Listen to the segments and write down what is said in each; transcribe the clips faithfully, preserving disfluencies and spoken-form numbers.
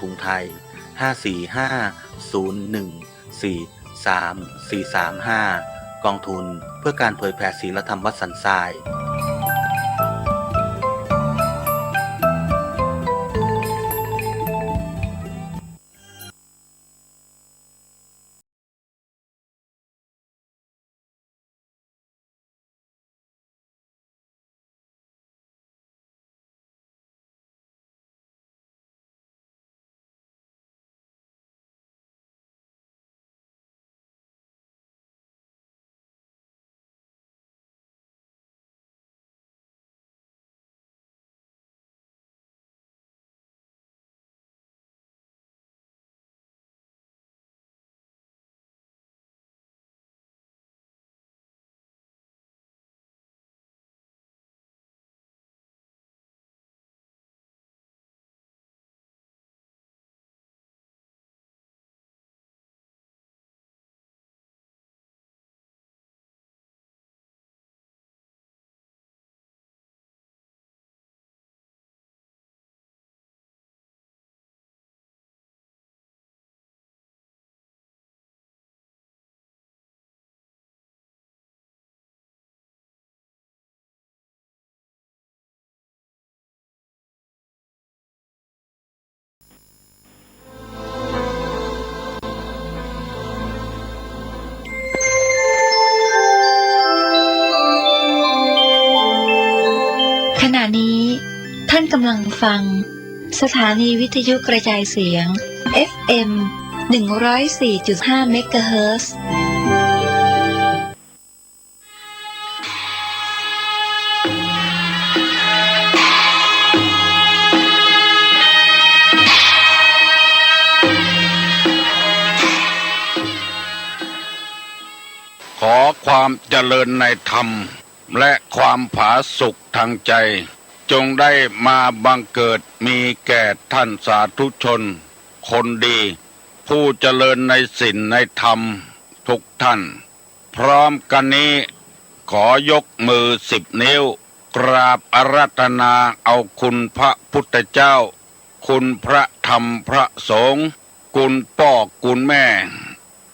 กรุงไทย ห้าสี่ห้า ศูนย์หนึ่ง สี่สาม สี่สามห้า กองทุนเพื่อการเผยแผ่ศีลธรรมวัดสันทรายขณะนี้ท่านกำลังฟังสถานีวิทยุกระจายเสียง เอฟเอ็ม หนึ่งร้อยสี่จุดห้า เมกะเฮิรตซ์ ขอความเจริญในธรรม และความผาสุกทางใจ จงได้มาบังเกิดมีแก่ท่านสาธุชนคนดี ผู้เจริญในศีลในธรรมทุกท่าน พร้อมกันนี้ ขอยกมือสิบนิ้ว กราบอาราธนาเอาคุณพระพุทธเจ้า คุณพระธรรมพระสงฆ์ คุณป้อคุณแม่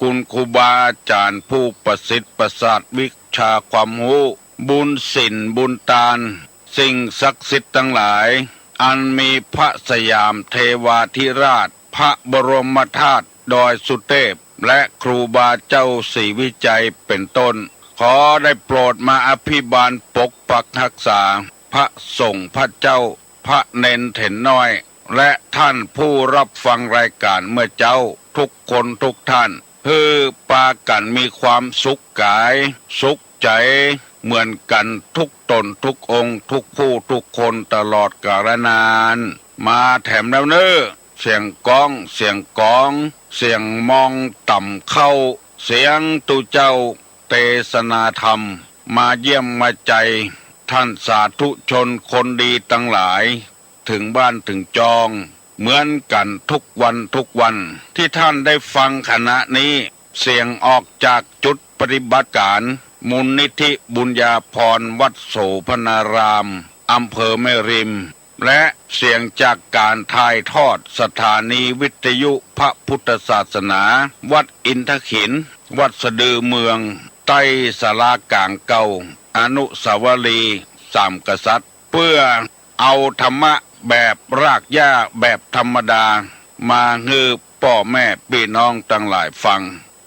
คุณครูบาอาจารย์ผู้ประสิทธิ์ประสาทวิชาความฮู้ บุญศีลบุญตาน สิ่งศักดิ์สิทธิ์ตังหลาย อันมีพระสยามเทวาธิราช พระบรมธาตุดอยสุเทพ และครูบาเจ้าศรีวิชัยเป็นต้น ขอได้โปรดมาอภิบาลปกปักรักษา พระสงฆ์พระเจ้า พระเณรเถรน้อย และท่านผู้รับฟังรายการเมื่อเจ๊าทุกคนทุกท่าน หื้อปากั๋นมีความสุขก๋าย สุขใจ๋ เหมือนกั๋นทุกต๋นทุกองค์ ทุกผู้ทุกคนตลอดกาลนาน มาแถมแล้วเน่อ เสียงก้อง เสียงก๋อง เสียงมองต่ำเข้า เสียงตุ๊เจ้าเตสนาธรรม มาเยี่ยมมาใจ๋ท่านสาธุชนคนดีตังหลาย เถิงบ้านเถิงจอง เหมือนกั๋นทุกวันทุกวัน ตี้ท่านได้ฟังขณะนี้ เสียงออกจากจุดปฏิบัติก๋าน มูลนิธิบุญญาภรณ์ วัดโสภณาราม อำเภอแม่ริม และเสียงจากก๋านถ่ายทอดสถานีวิทยุพระพุทธศาสนา วัดอินทขิล วัดสะดือเมือง ใต้ศาลาก๋างเก่า อนุสาวรีย์สามกษัตริย์ เปื้อเอาธรรมะแบบรากหญ้าแบบธรรมดา มาหื้อป้อแม่ปี้น้องตังหลายฟัง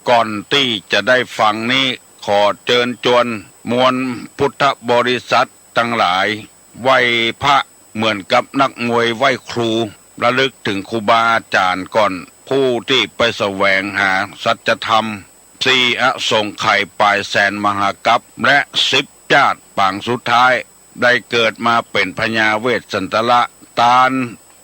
ก่อนตี้จะได้ฟังนี้ ขอเจิญจวนมวลพุทธบริษัทตังหลาย ไหว้พระเหมือนกับนักมวยไหว้ครู ระลึกเถิงครูบาอาจ๋ารย์ก่อน ผู้ตี้ไปแสวงหาสัจธรรม สี่อสงไขยป๋ายแสนมหากัป และสิบจาติปางสุดท้าย ได้เกิดมาเป๋นพญาเวสสันตละ ตาน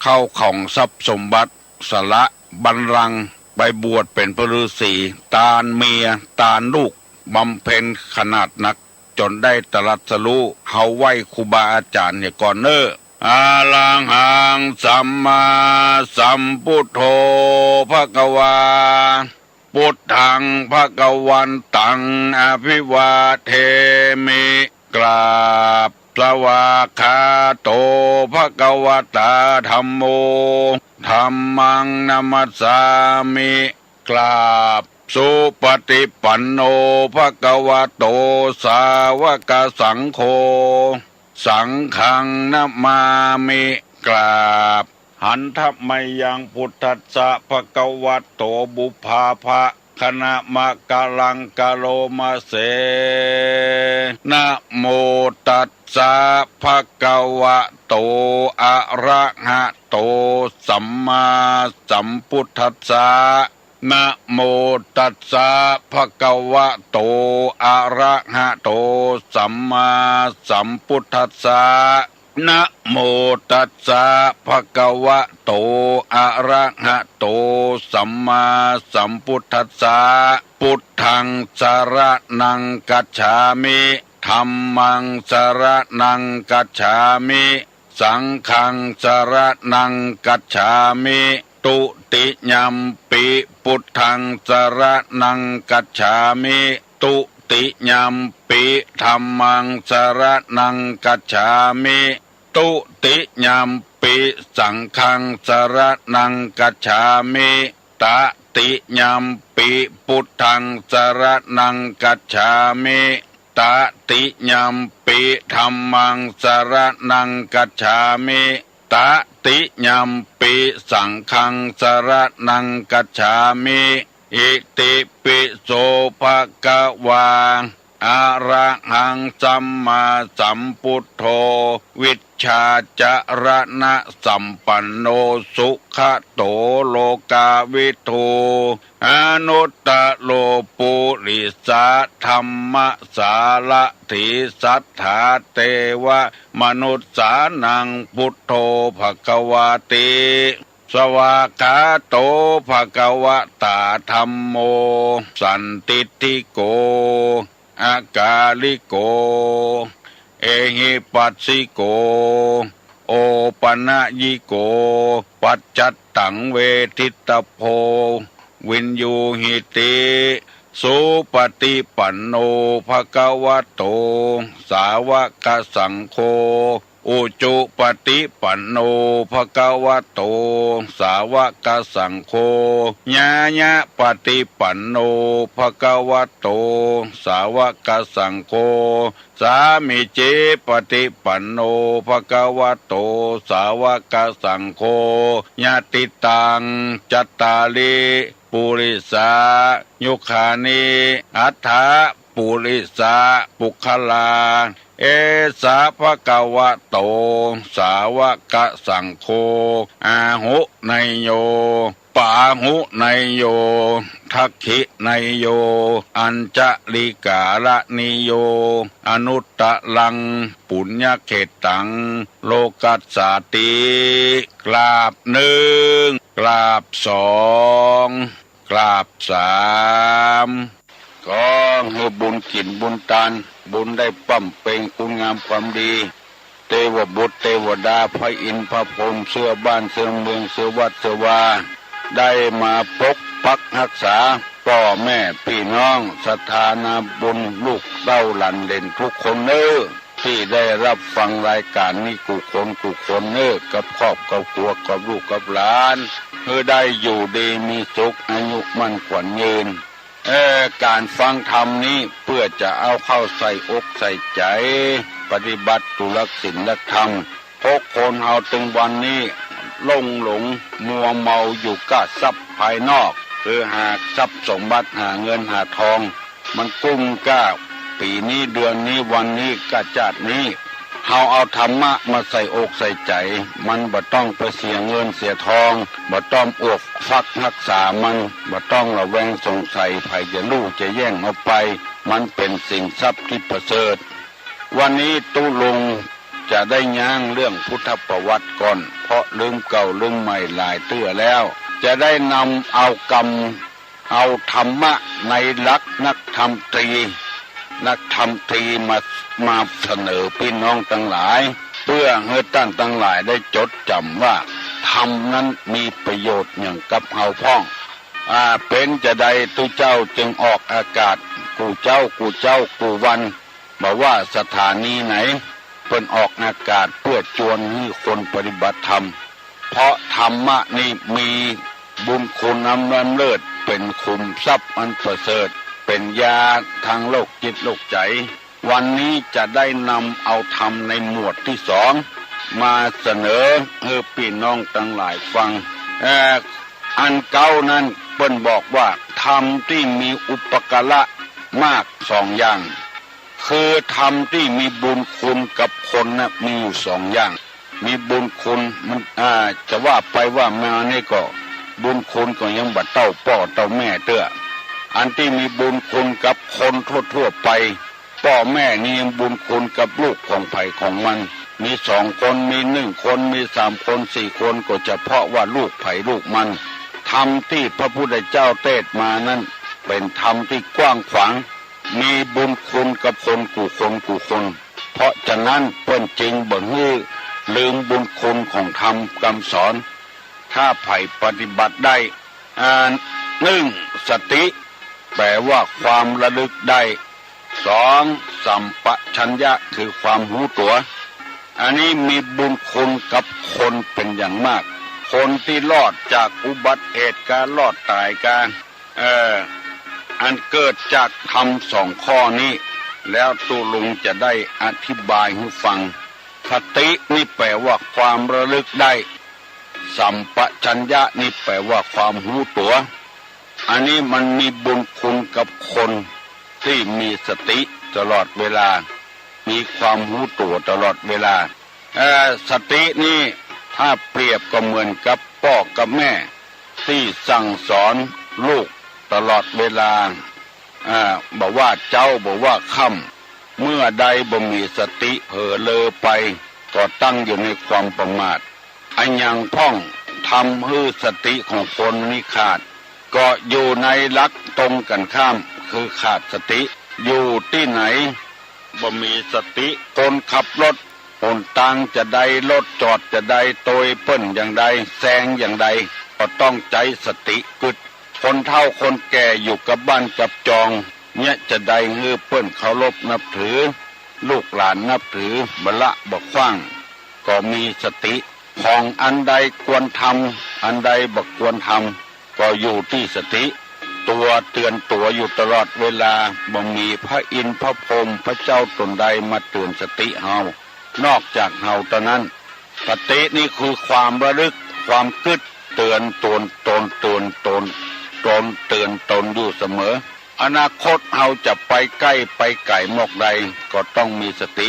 เข้าของทรัพย์สมบัติ สละบัลลังก์ ไปบวชเป๋นพระฤๅษี ตานเมีย ตานลูก บำเพ็ญขนาดนัก จ๋นได้ตรัสรู้ เฮาไหว้ครูบาอาจ๋ารย์เหียก่อนเน่อ อะระหังสัมมาสัมพุทโธ ภะคะวา พุทธัง ภะคะวันตัง อะภิวาเทมิ กราบ สวากขาโต ภะคะวะตา ธัมโม ธัมมังนะมัสสามิ กราบ สุปฏิปันโน ภะคะวะโต สาวกสังโฆ สังฆังนะมามิ กราบ หันทะมะยัง พุทธัสสะ ภะคะวะโต ปุพพาภะคะนะมะกะลังกะโลมะเส นะโมตัสสะ ภะคะวะโต อะระหะโต สัมมาสัมพุทธัสสะ นะโมตัสสะ ภะคะวะโต อะระหะโต สัมมาสัมพุทธัสสะ นะโมตัสสะ ภะคะวะโต อะระหะโต สัมมาสัมพุทธัสสะ พุทธังสะระณังคัจฉามิ ธัมมังสะระณังคัจฉามิ สังฆังสะระณังคัจฉามิ ตุติยัมปิ พุทธังสะระณังคัจฉามิ ตุติยัมปิ ธัมมังสะระณังคัจฉามิ ตุติยัมปิ สังฆังสะระณังคัจฉามิ ตติยัมปิ พุทธังสะระณังคัจฉามิ ตติยัมปิ ธัมมังสะระณังคัจฉามิ ตติยัมปิ สังฆังสะระณังคัจฉามิ อิติปิโส ภะคะวา อะระหังสัมมาสัมพุทโธ วิชชาจะระณะสัมปันโน สุขะโต โลกาวิทู อนุตตะโร ปุริสะธัมมะสารถี สัตถาเตวะมนุสสานัง พุทโธ ภะคะวาติ สวากขาโต ภะคะวะตา ธัมโม สันทิฏฐิโก อะกาลิโก เอหิปัสสิโก โอปะนะยิโก ปัจจัตตัง เวทิตตะโพ วินยูหิติ สุปฏิปันโน ภะคะวะโต สาวกสังโฆ อุจุปฏิปันโน ภะคะวะโต สาวกสังโฆ ญาญะปฏิปันโน ภะคะวะโต สาวกสังโฆ สามีจิปฏิปันโน ภะคะวะโต สาวกสังโฆ ยะติตัง จัตตาริ ปุริสายุคานิ อัฏฐะ ปุริสะปุคคลา เอสะ ภะคะวะโต สาวกสังโฆ อาหุเนยโย ปาหุเนยโย ทักขิเนยโย อัญชลิกาละนิโย อนุตตะรัง ปุญญเขตตัง โลกัสสาติ กราบหนึ่ง กราบสอง กราบสาม ขอหื้อบุญกิ๋นบุญตาน บุญได้บำเพ็ญคุณงามความดี เตวบุตรเตวดา พระอินทร์พระพรหม เสื้อบ้านเสื้อเมือง เสื้อวัดเสื้อวา ได้มาปกปักฮักษา ป้อแม่ปี้น้อง ศรัทธานาบุญ ลูกเต้าหลานเหลนกู้คนเน้อ ตี้ได้ฮับฟังรายก๋านนี้กู้คนกู้คนเน้อ กับครอบกับครัว กับลูกกับหลาน หื้อได้อยู่ดีมีสุข อายุมั่นขวัญยืน เอ่อ ก๋านฟังธรรมนี้เปื้อจะเอาเข้าใส่อกใส่ใจ๋ ปฏิบัติตุหลักศีลหลักธรรม เพราะคนเฮาตึงวันนี้หลงหลงมัวเมาอยู่ก้าทรัพย์ภายนอก คือหาทรัพย์สมบัติ หาเงินหาทอง มันกุ้มก้าปี๋นี้เดือนนี้วันนี้ก้าจ๊าดนี้ เฮาเอาธรรมะมาใส่อกใส่ใจ๋ มันบ่ต้องไปเสียเงินเสียทอง บ่ต้องอวบฟักฮักษามัน บ่ต้องระแวงสงสัย ใผจะฮู้จะแย่งเอาไป มันเป๋นสินทรัพย์ตี้ประเสริฐ วันนี้ตุ๊ลุงจะได้ย้างเรื่องพุทธประวัติก่อน เพราะลืมเก่าลืมใหม่หลายเตื้อแล้ว จะได้นำเอากำ เอาธรรมะในหลักนักธรรมตรี นักธรรมตรีมา มาเสนอปี้น้องตังหลาย เปื้อหื้อต้านตังหลายได้จดจ๋ำว่า ธรรมนั้นมีประโยชน์หยังกับเฮาพ่อง อ่า เป๋นจาใดตุ๊เจ้าจึงออกอากาศกู้เจ๊ากู้เจ๊ากู้วัน บ่ว่าสถานีไหน เปิ้นออกอากาศเปื้อจวนหื้อคนปฏิบัติธรรม เพราะธรรมะนี่มีบุญคุณอันล้ำเลิศ เป๋นขุมทรัพย์อันประเสริฐ เป๋นยาตางโรคจิตโรคใจ๋ วันนี้จะได้นำเอาธรรมในหมวดตี้สองมาเสนอหื้อปี้น้องตังหลายฟัง เอ่อ อันเก๊านั้นเปิ้นบอกว่า ธรรมตี้มีอุปการะมากสองอย่าง คือธรรมตี้มีบุญคุณกับคนน่ะมีอยู่สองอย่าง มีบุญคุณมัน อ่า จะว่าไปว่ามานี่ก็บุญคุณก็ยังบ่เต้าป้อเต้าแม่เตื้อ อันตี้มีบุญคุณกับคนทั่วๆ ไป ป้อแม่นี่ยังบุญคุณกับลูกของใผของมัน มีสองคน มีหนึ่งคน มีสามคน สี่คน ก็เฉพาะว่าลูกใผลูกมัน ธรรมตี้พระพุทธเจ้าเตสน์มานั้นเป๋นธรรมตี้กว้างขวาง มีบุญคุณกับคนกู้คนกู้คน เพราะฉะนั้นเปิ้นจึงบ่หื้อลืมบุญคุณของธรรมกำสอน ถ้าใผปฏิบัติได้ อ่า หนึ่ง สติ แป๋ว่าความระลึกได้ สอง สัมปชัญญะ คือความฮู้ตั๋ว อันนี้มีบุญคุณกับคนเป๋นอย่างมาก คนตี้รอดจากอุบัติเหตุกา รอดต๋ายกา เอ่อ อันเกิดจากธรรมสองข้อนี้ แล้วตุ๊ลุงจะได้อธิบายหื้อฟัง สตินี่แป๋ว่าความระลึกได้ สัมปชัญญะนี่แป๋ว่าความฮู้ตั๋ว อันนี้มันมีบุญคุณกับคนตี้มีสติตลอดเวลา มีความฮู้ตั๋วตลอดเวลา เอ่อ สตินี่ถ้าเปรียบก็เหมือนกับป้อกับแม่ตี้สั่งสอนลูกตลอดเวลา อ่า บ่ว่าเจ๊าบ่ว่าค่ำ เมื่อใดบ่มีสติเผลอเลอไป ก็ตั้งอยู่ในความประมาท อะหยังพ่องทำหื้อสติของคนนี้ขาด ก็อยู่ในหลักตรงกั๋นข้าม คือขาดสติ อยู่ตี้ไหนบ่มีสติ คนขับรถ หนตางจะใด รถจอดจะใด ตวยเปิ้นอย่างใด แซงอย่างใด ก็ต้องใจ๊สติกึ๊ด คนเฒ่าคนแก่อยู่กับบ้านกับจอง เยียะจะใดหื้อเปิ้นเคารพนับถือ ลูกหลานนับถือ บ่ละบ่ขว้าง ก็มีสติ ของอันใดควรทำ อันใดบ่ควรทำ ก็อยู่ตี้สติ ตั๋วเตือนตั๋วอยู่ตลอดเวลา บ่มีพระอินทร์พระพรหมพระเจ้าต๋นใดมาเตือนสติเฮา นอกจากเฮาเต้านั้น สตินี่คือความระลึก ความกึ๊ด เตือนต๋น ต๋นเตือนต๋น ต๋นเตือนต๋นอยู่เสมอ อนาคตเฮาจะไปใก้ไปไก๋หมอกใด ก็ต้องมีสติ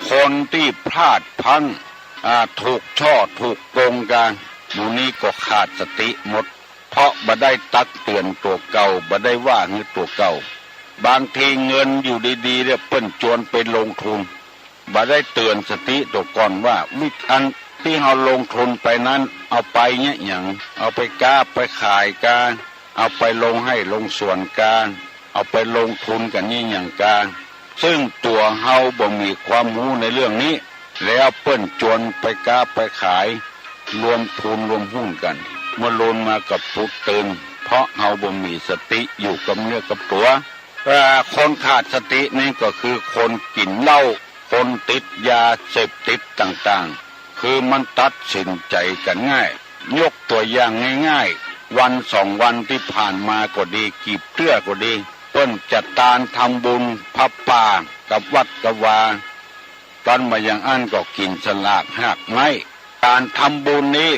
คนตี้พลาดพลั้ง อ่า ถูกฉ้อถูกโกงกา หมู่นี้ก็ขาดสติหมด เพราะบ่ได้ตักเตือนตั๋วเก่า บ่ได้ว่าหื้อตั๋วเก่า บางทีเงินอยู่ดีๆ เนี่ยเปิ้นจวนไปลงทุน บ่ได้เตือนสติตั๋วก่อนว่า วิธีอันตี้เฮาลงทุนไปนั้น เอาไปเยียะหยัง เอาไปก๊าไปขายกา เอาไปลงไฮ่ลงสวนกา เอาไปลงทุนกั๋นเยียะหยังกา ซึ่งตั๋วเฮาบ่มีความฮู้ในเรื่องนี้ แล้วเปิ้นจวนไปก๊าไปขาย รวมทุนรวมหุ้นกั๋น เมื่อลูนมาก็ปลุกตื่น เพราะเฮาบ่มีสติอยู่กับเนื้อกับตั๋ว เอ่อ คนขาดสตินี่ก็คือคนกิ๋นเหล้า คนติดยาเสพติดต่างๆ คือมันตัดสินใจ๋กั๋นง่าย ยกตั๋วอย่างง่ายๆ วันสองวันตี้ผ่านมาก็ดี กีบเตื้อก็ดี เปิ้นจะตานทำบุญผ้าป่ากับวัดกับวา ตันบ่อย่างอั้นก็กิ๋นสลากฮากไม้ ก๋านทำบุญนี้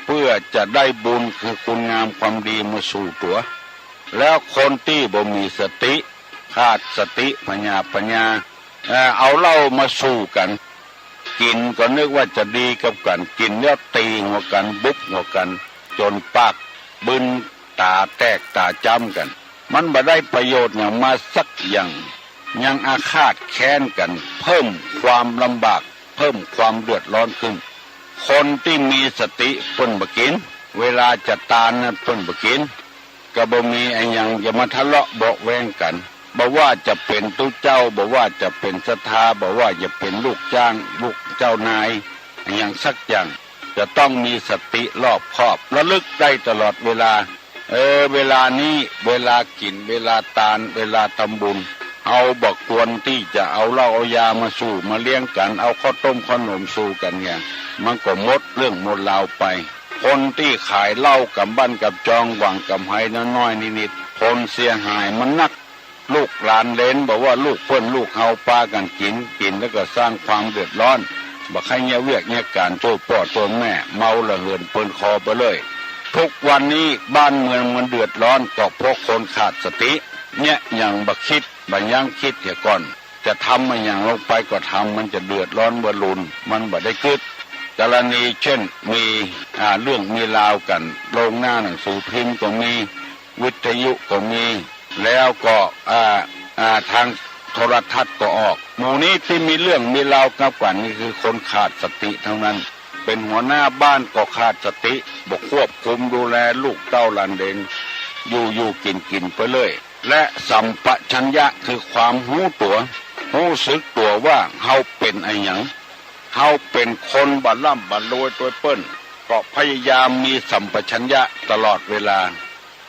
เปื้อจะได้บุญคือคุณงามความดีมาสู่ตั๋ว แล้วคนตี้บ่มีสติ ขาดสติผญาปัญญา เอ่อ เอาเหล้ามาสู่กั๋น กิ๋นก็นึกว่าจะดีกับกั๋น กิ๋นแล้วตี๋หัวกั๋น บุบหัวกั๋น จ๋นปากบึน ต๋าแตกต๋าจ๊ำกั๋น มันบ่ได้ประโยชน์หยังมาสักอย่าง ยังอาฆาตแค้นกั๋น เพิ่มความลำบาก เพิ่มความเดือดร้อนขึ้น คนตี้มีสติเปิ้นบ่กิ๋น เวลาจะตานนั้นเปิ้นบ่กิ๋น ก็บ่มีอะหยังจะมาทะเลาะเบาะแว้งกั๋น บ่ว่าจะเป๋นตุ๊เจ้า บ่ว่าจะเป๋นศรัทธา บ่ว่าจะเป๋นลูกจ้าง ลูกเจ้านาย อะหยังสักอย่าง จะต้องมีสติรอบคอบ ระลึกได้ตลอดเวลา เออ เวลานี้ เวลากิ๋น เวลาตาน เวลาทำบุญ เฮาบ่ควรตี้จะเอาเหล้าเอายามาสู่ มาเลี้ยงกั๋น เอาข้าวต้มข้าวหนมสู่กั๋นเนี่ย มันก็หมดเรื่องหมดราวไป คนตี้ขายเหล้ากำบ้านกำจองหวังก๋ำไรน้อยๆ นิดๆ ผลเสียหายมันนัก ลูกหลานเหลน บ่ว่าลูกเปิ้นลูกเฮาปากั๋นกิ๋น กิ๋นแล้วก็สร้างความเดือดร้อน บ่ใค่เยียะเวียกเยียะก๋านโต้ป้อโต้แม่ เมาระเหินเปินคอไปเลย ทุกวันนี้บ้านเมืองมันเดือดร้อนก็เพราะคนขาดสติ เนี่ยอย่างบ่กึ๊ดบ่ยั้งกึ๊ดเหียก่อน จะทำอะหยังลงไปก็ทำ มันจะเดือดร้อนบ่ลุน มันบ่ได้กึ๊ด กรณีเจ้นมี อ่า เรื่องมีราวกั๋น ลงหน้าหนังสือพิมพ์ก็มี วิทยุก็มี แล้วก็ อ่า อ่า ทางโทรทัศน์ก็ออก หมู่นี้ตี้มีเรื่องมีราวกับกั๋นนี่คือคนขาดสติทั้งนั้น เป๋นหัวหน้าบ้านก็ขาดสติ บ่ควบคุมดูแลลูกเต้าหลานเหลน อยู่ๆ กิ๋นๆ ไปเลย และสัมปชัญญะคือความฮู้ตั๋ว ฮู้สึกตั๋วว่าเฮาเป๋นอะหยัง เฮาเป๋นคนบ่ร่ำบ่รวยตวยเปิ้น ก็พยายามมีสัมปชัญญะตลอดเวลา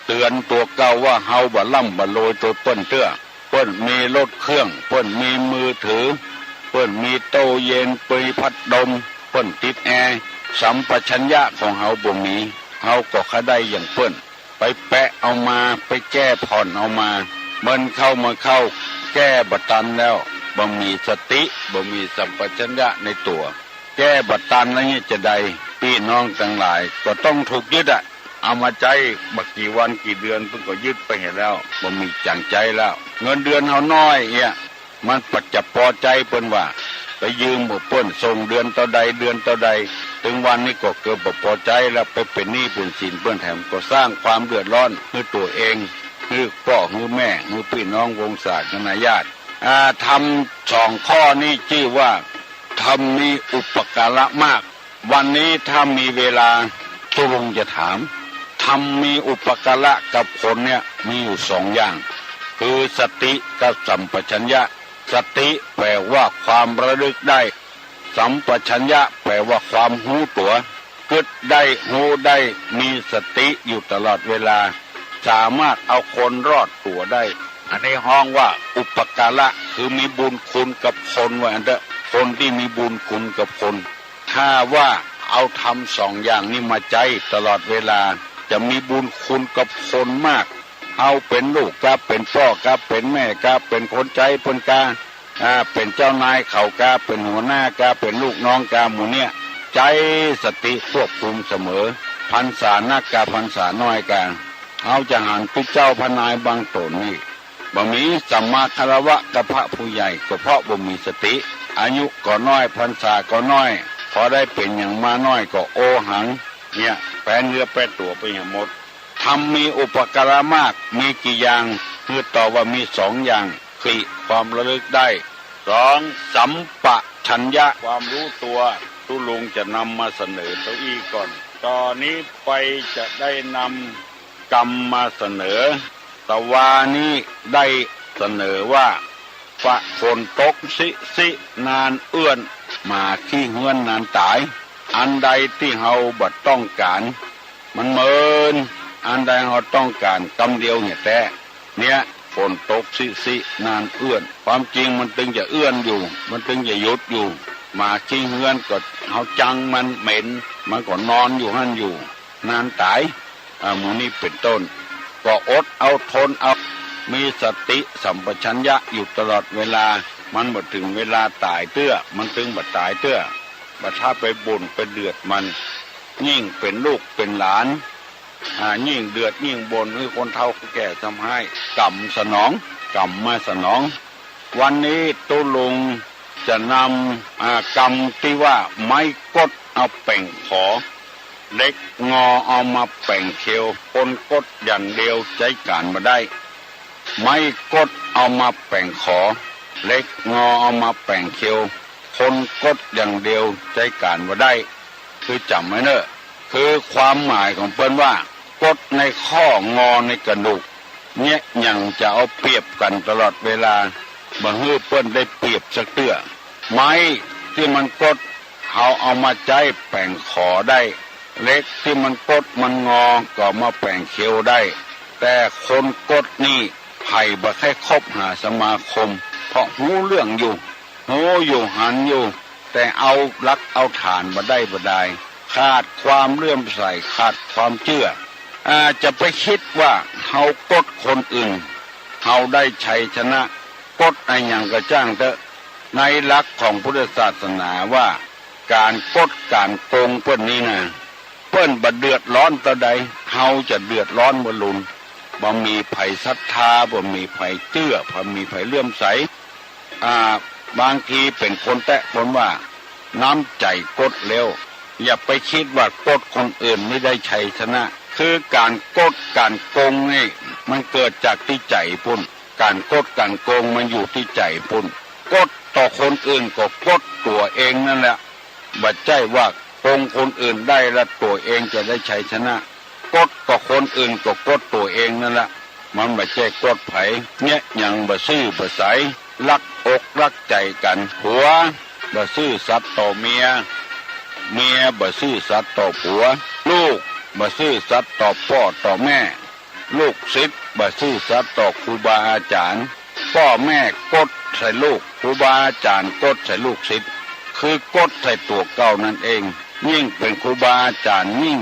เตื๋อนตั๋วเก่าว่าเฮาบ่ร่ำบ่รวยตวยเปิ้นเตื้อ เปิ้นมีรถเครื่อง เปิ้นมีมือถือ เปิ้นมีตู้เย็น มีพัดลม เปิ้นติดแอร์ สัมปชัญญะของเฮาบ่มี เฮาก็ใค่ได้อย่างเปิ้น ไปแปะเอามา ไปแก้ผ่อนเอามา เมินเข้ามาเข้า แก้บ่ตันแล้ว บ่มีสติ บ่มีสัมปชัญญะในตั๋ว แก้บ่ตันแล้วเนี่ยจะใด ปี้น้องตังหลายก็ต้องถูกยึดอะ เอามาใจ๊บ่กี่วันกี่เดือนเปิ้นก็ยึดไปเหียแล้ว บ่มีจ๋างใจ๊แล้ว เงินเดือนเฮาน้อยเอี้ย มันปัดจะปอใจ๊เปิ้นว่า ไปยืมเปิ้นส่งเดือนเต้าใดเดือนเต้าใด เถิงวันนี้ก็เกิดบ่ปอใจ๊แล้ว ไปเป๋นหนี้เป๋นสินเปิ้นแถม ก็สร้างความเดือดร้อนหื้อตั๋วเอง หื้อป้อหื้อแม่ หื้อปี้น้องวงศาคณาญาติ อ่า ธรรมสองข้อนี้จื้อว่า ธรรมมีอุปการะมาก วันนี้ถ้ามีเวลา ตุ๊ลุงจะถาม ธรรมมีอุปการะกับคนเนี่ยมีอยู่สองอย่าง คือสติกับสัมปชัญญะ สติแปลว่าความระลึกได้ สัมปชัญญะแปลว่าความฮู้ตั๋ว กึ๊ดได้ ฮู้ได้ มีสติอยู่ตลอดเวลา สามารถเอาคนรอดตั๋วได้ อันนี้ฮ้องว่าอุปการะ คือมีบุญคุณกับคน ว่าอั้นเต๊อะ คนตี้มีบุญคุณกับคน ถ้าว่าเอาธรรมสองอย่างนี้มาใจ๊ตลอดเวลา จะมีบุญคุณกับคนมาก เฮาเป๋นลูกกา เป๋นป้อกา เป๋นแม่กา เป๋นคนใจ๊เปิ้นกา อ่า เป๋นเจ้านายเขากา เป๋นหัวหน้ากา เป๋นลูกน้องกา หมู่เนี่ย ใจ๊สติควบคุมเสมอ พรรษานักกา พรรษาน้อยกา เฮาจะหันตุ๊เจ้าพระนายบางต๋นนี่ บ่มีสัมมาคารวะกับพระผู้ใหญ่ ก็เพราะบ่มีสติ อายุก็น้อย พรรษาก็น้อย พอได้เป๋นหยังมาน้อยก็โอหัง เนี่ย แปเนื้อแปตั๋วไปเหียหมด ธรรมมีอุปการะมาก มีกี่อย่าง คือตอบว่ามีสองอย่าง คือความระลึกได้ สอง สัมปชัญญะ ความฮู้ตั๋ว ตุ๊ลุงจะนำมาเสนอเต้าอี้ก่อน ต่อนี้ไปจะได้นำกำมาเสนอ ตะวานี้ได้เสนอว่า ฝนตกซิๆ นานเอื้อน หมาขี้เฮือนนานต๋าย อันใดตี้เฮาบ่ต้องก๋าน มันเมิน อันใดเฮาต้องก๋านกำเดียวเหียแต๊ เนี่ย ฝนตกซิๆ นานเอื้อน ความจริงมันตึงจะเอื้อนอยู่ มันตึงจะหยุดอยู่ หมาขี้เฮือนก็เฮาจังมันเหม็น มันก็นอนอยู่หั้นอยู่ นานต๋าย อ่า หมู่นี้เป๋นต้น ก็อดเอาทนเอา มีสติสัมปชัญญะอยู่ตลอดเวลา มันบ่เถิงเวลาต๋ายเตื้อ มันตึงบ่ต๋ายเตื้อ บ่ถ้าไปบ่นไปเดือดมัน ยิ่งเป๋นลูกเป๋นหลาน อ่า ยิ่งเดือดยิ่งบ่นหื้อคนเฒ่าคนแก่ซ้ำฮ้าย กรรมสนอง กรรมมาสนอง วันนี้ตุ๊ลุงจะนำ อ่า กำตี้ว่าไม้ก๊ดเอาแป๋งขอ เหล็กงอเอามาแป๋งเขียว คนก๊ดอย่างเดียวใจ๊ก๋านบ่ได้ ไม้ก๊ดเอามาแป๋งขอ เหล็กงอเอามาแป๋งเขียว คนก๊ดอย่างเดียวใจ๊ก๋านบ่ได้ คือจ๋ำไว้เน่อ คือความหมายของเปิ้นว่า ก๊ดในข้องอในกระดูก เนี่ย หยังจะเอาเปรียบกั๋นตลอดเวลา บ่หื้อเปิ้นได้เปรียบสักเตื้อ ไม้ตี้มันก๊ด เฮาเอามาใจ๊แป๋งขอได้ เหล็กตี้มันก๊ดมันงอ ก็เอามาแป๋งเขียวได้ แต่คนก๊ดนี่ ใผบ่ใค่คบหาสมาคม เพราะฮู้เรื่องอยู่ ฮู้อยู่หันอยู่ แต่เอาหลักเอาฐานบ่ได้บ่ดาย ขาดความเลื่อมใส ขาดความเจื้อ อ่า จะไปกึ๊ดว่าเฮากดคนอื่น เฮาได้ชัยชนะ กดอะหยังก็จ้างเต๊อะ ในหลักของพุทธศาสนาว่า ก๋านกดก๋านโกงเปิ้นนี้นะ เปิ้นบ่เดือดร้อนเต้าใด เฮาจะเดือดร้อนบ่ลุน บ่มีใผศรัทธา บ่มีใผเจื้อ บ่มีใผเลื่อมใส อ่า บางทีเป๋นคนแต๊คนว่า น้ำใจ๋กดแล้ว อย่าไปกึ๊ดว่ากดคนอื่นนี่ได้ชัยชนะ คือก๋านกดก๋านโกงนี่ มันเกิดจากตี้ใจ๋ปุ้น ก๋านกดก๋านโกงมันอยู่ตี้ใจ๋ปุ้น กดต่อคนอื่นก็กดตั๋วเองนั่นแหละ บ่ใจ้ว่าโกงคนอื่นได้แล้วตั๋วเองจะได้ชัยชนะ กดต่อคนอื่นก็กดตั๋วเองนั่นแหละ มันบ่ใจ้กดใผ เยียะหยังบ่ซื่อบ่ใส ลักอกลักใจ๋กั๋น ผัวบ่ซื่อสัตย์ต่อเมีย เมียบ่ซื่อสัตย์ต่อผัว ลูกบ่ซื่อสัตย์ต่อป้อต่อแม่ ลูกศิษย์บ่ซื่อสัตย์ต่อครูบาอาจ๋ารย์ ป้อแม่กดใส่ลูก ครูบาอาจ๋ารย์กดใส่ลูกศิษย์ คือกดใส่ตั๋วเก่านั่นเอง ยิ่งเป๋นครูบาอาจ๋ารย์ยิ่ง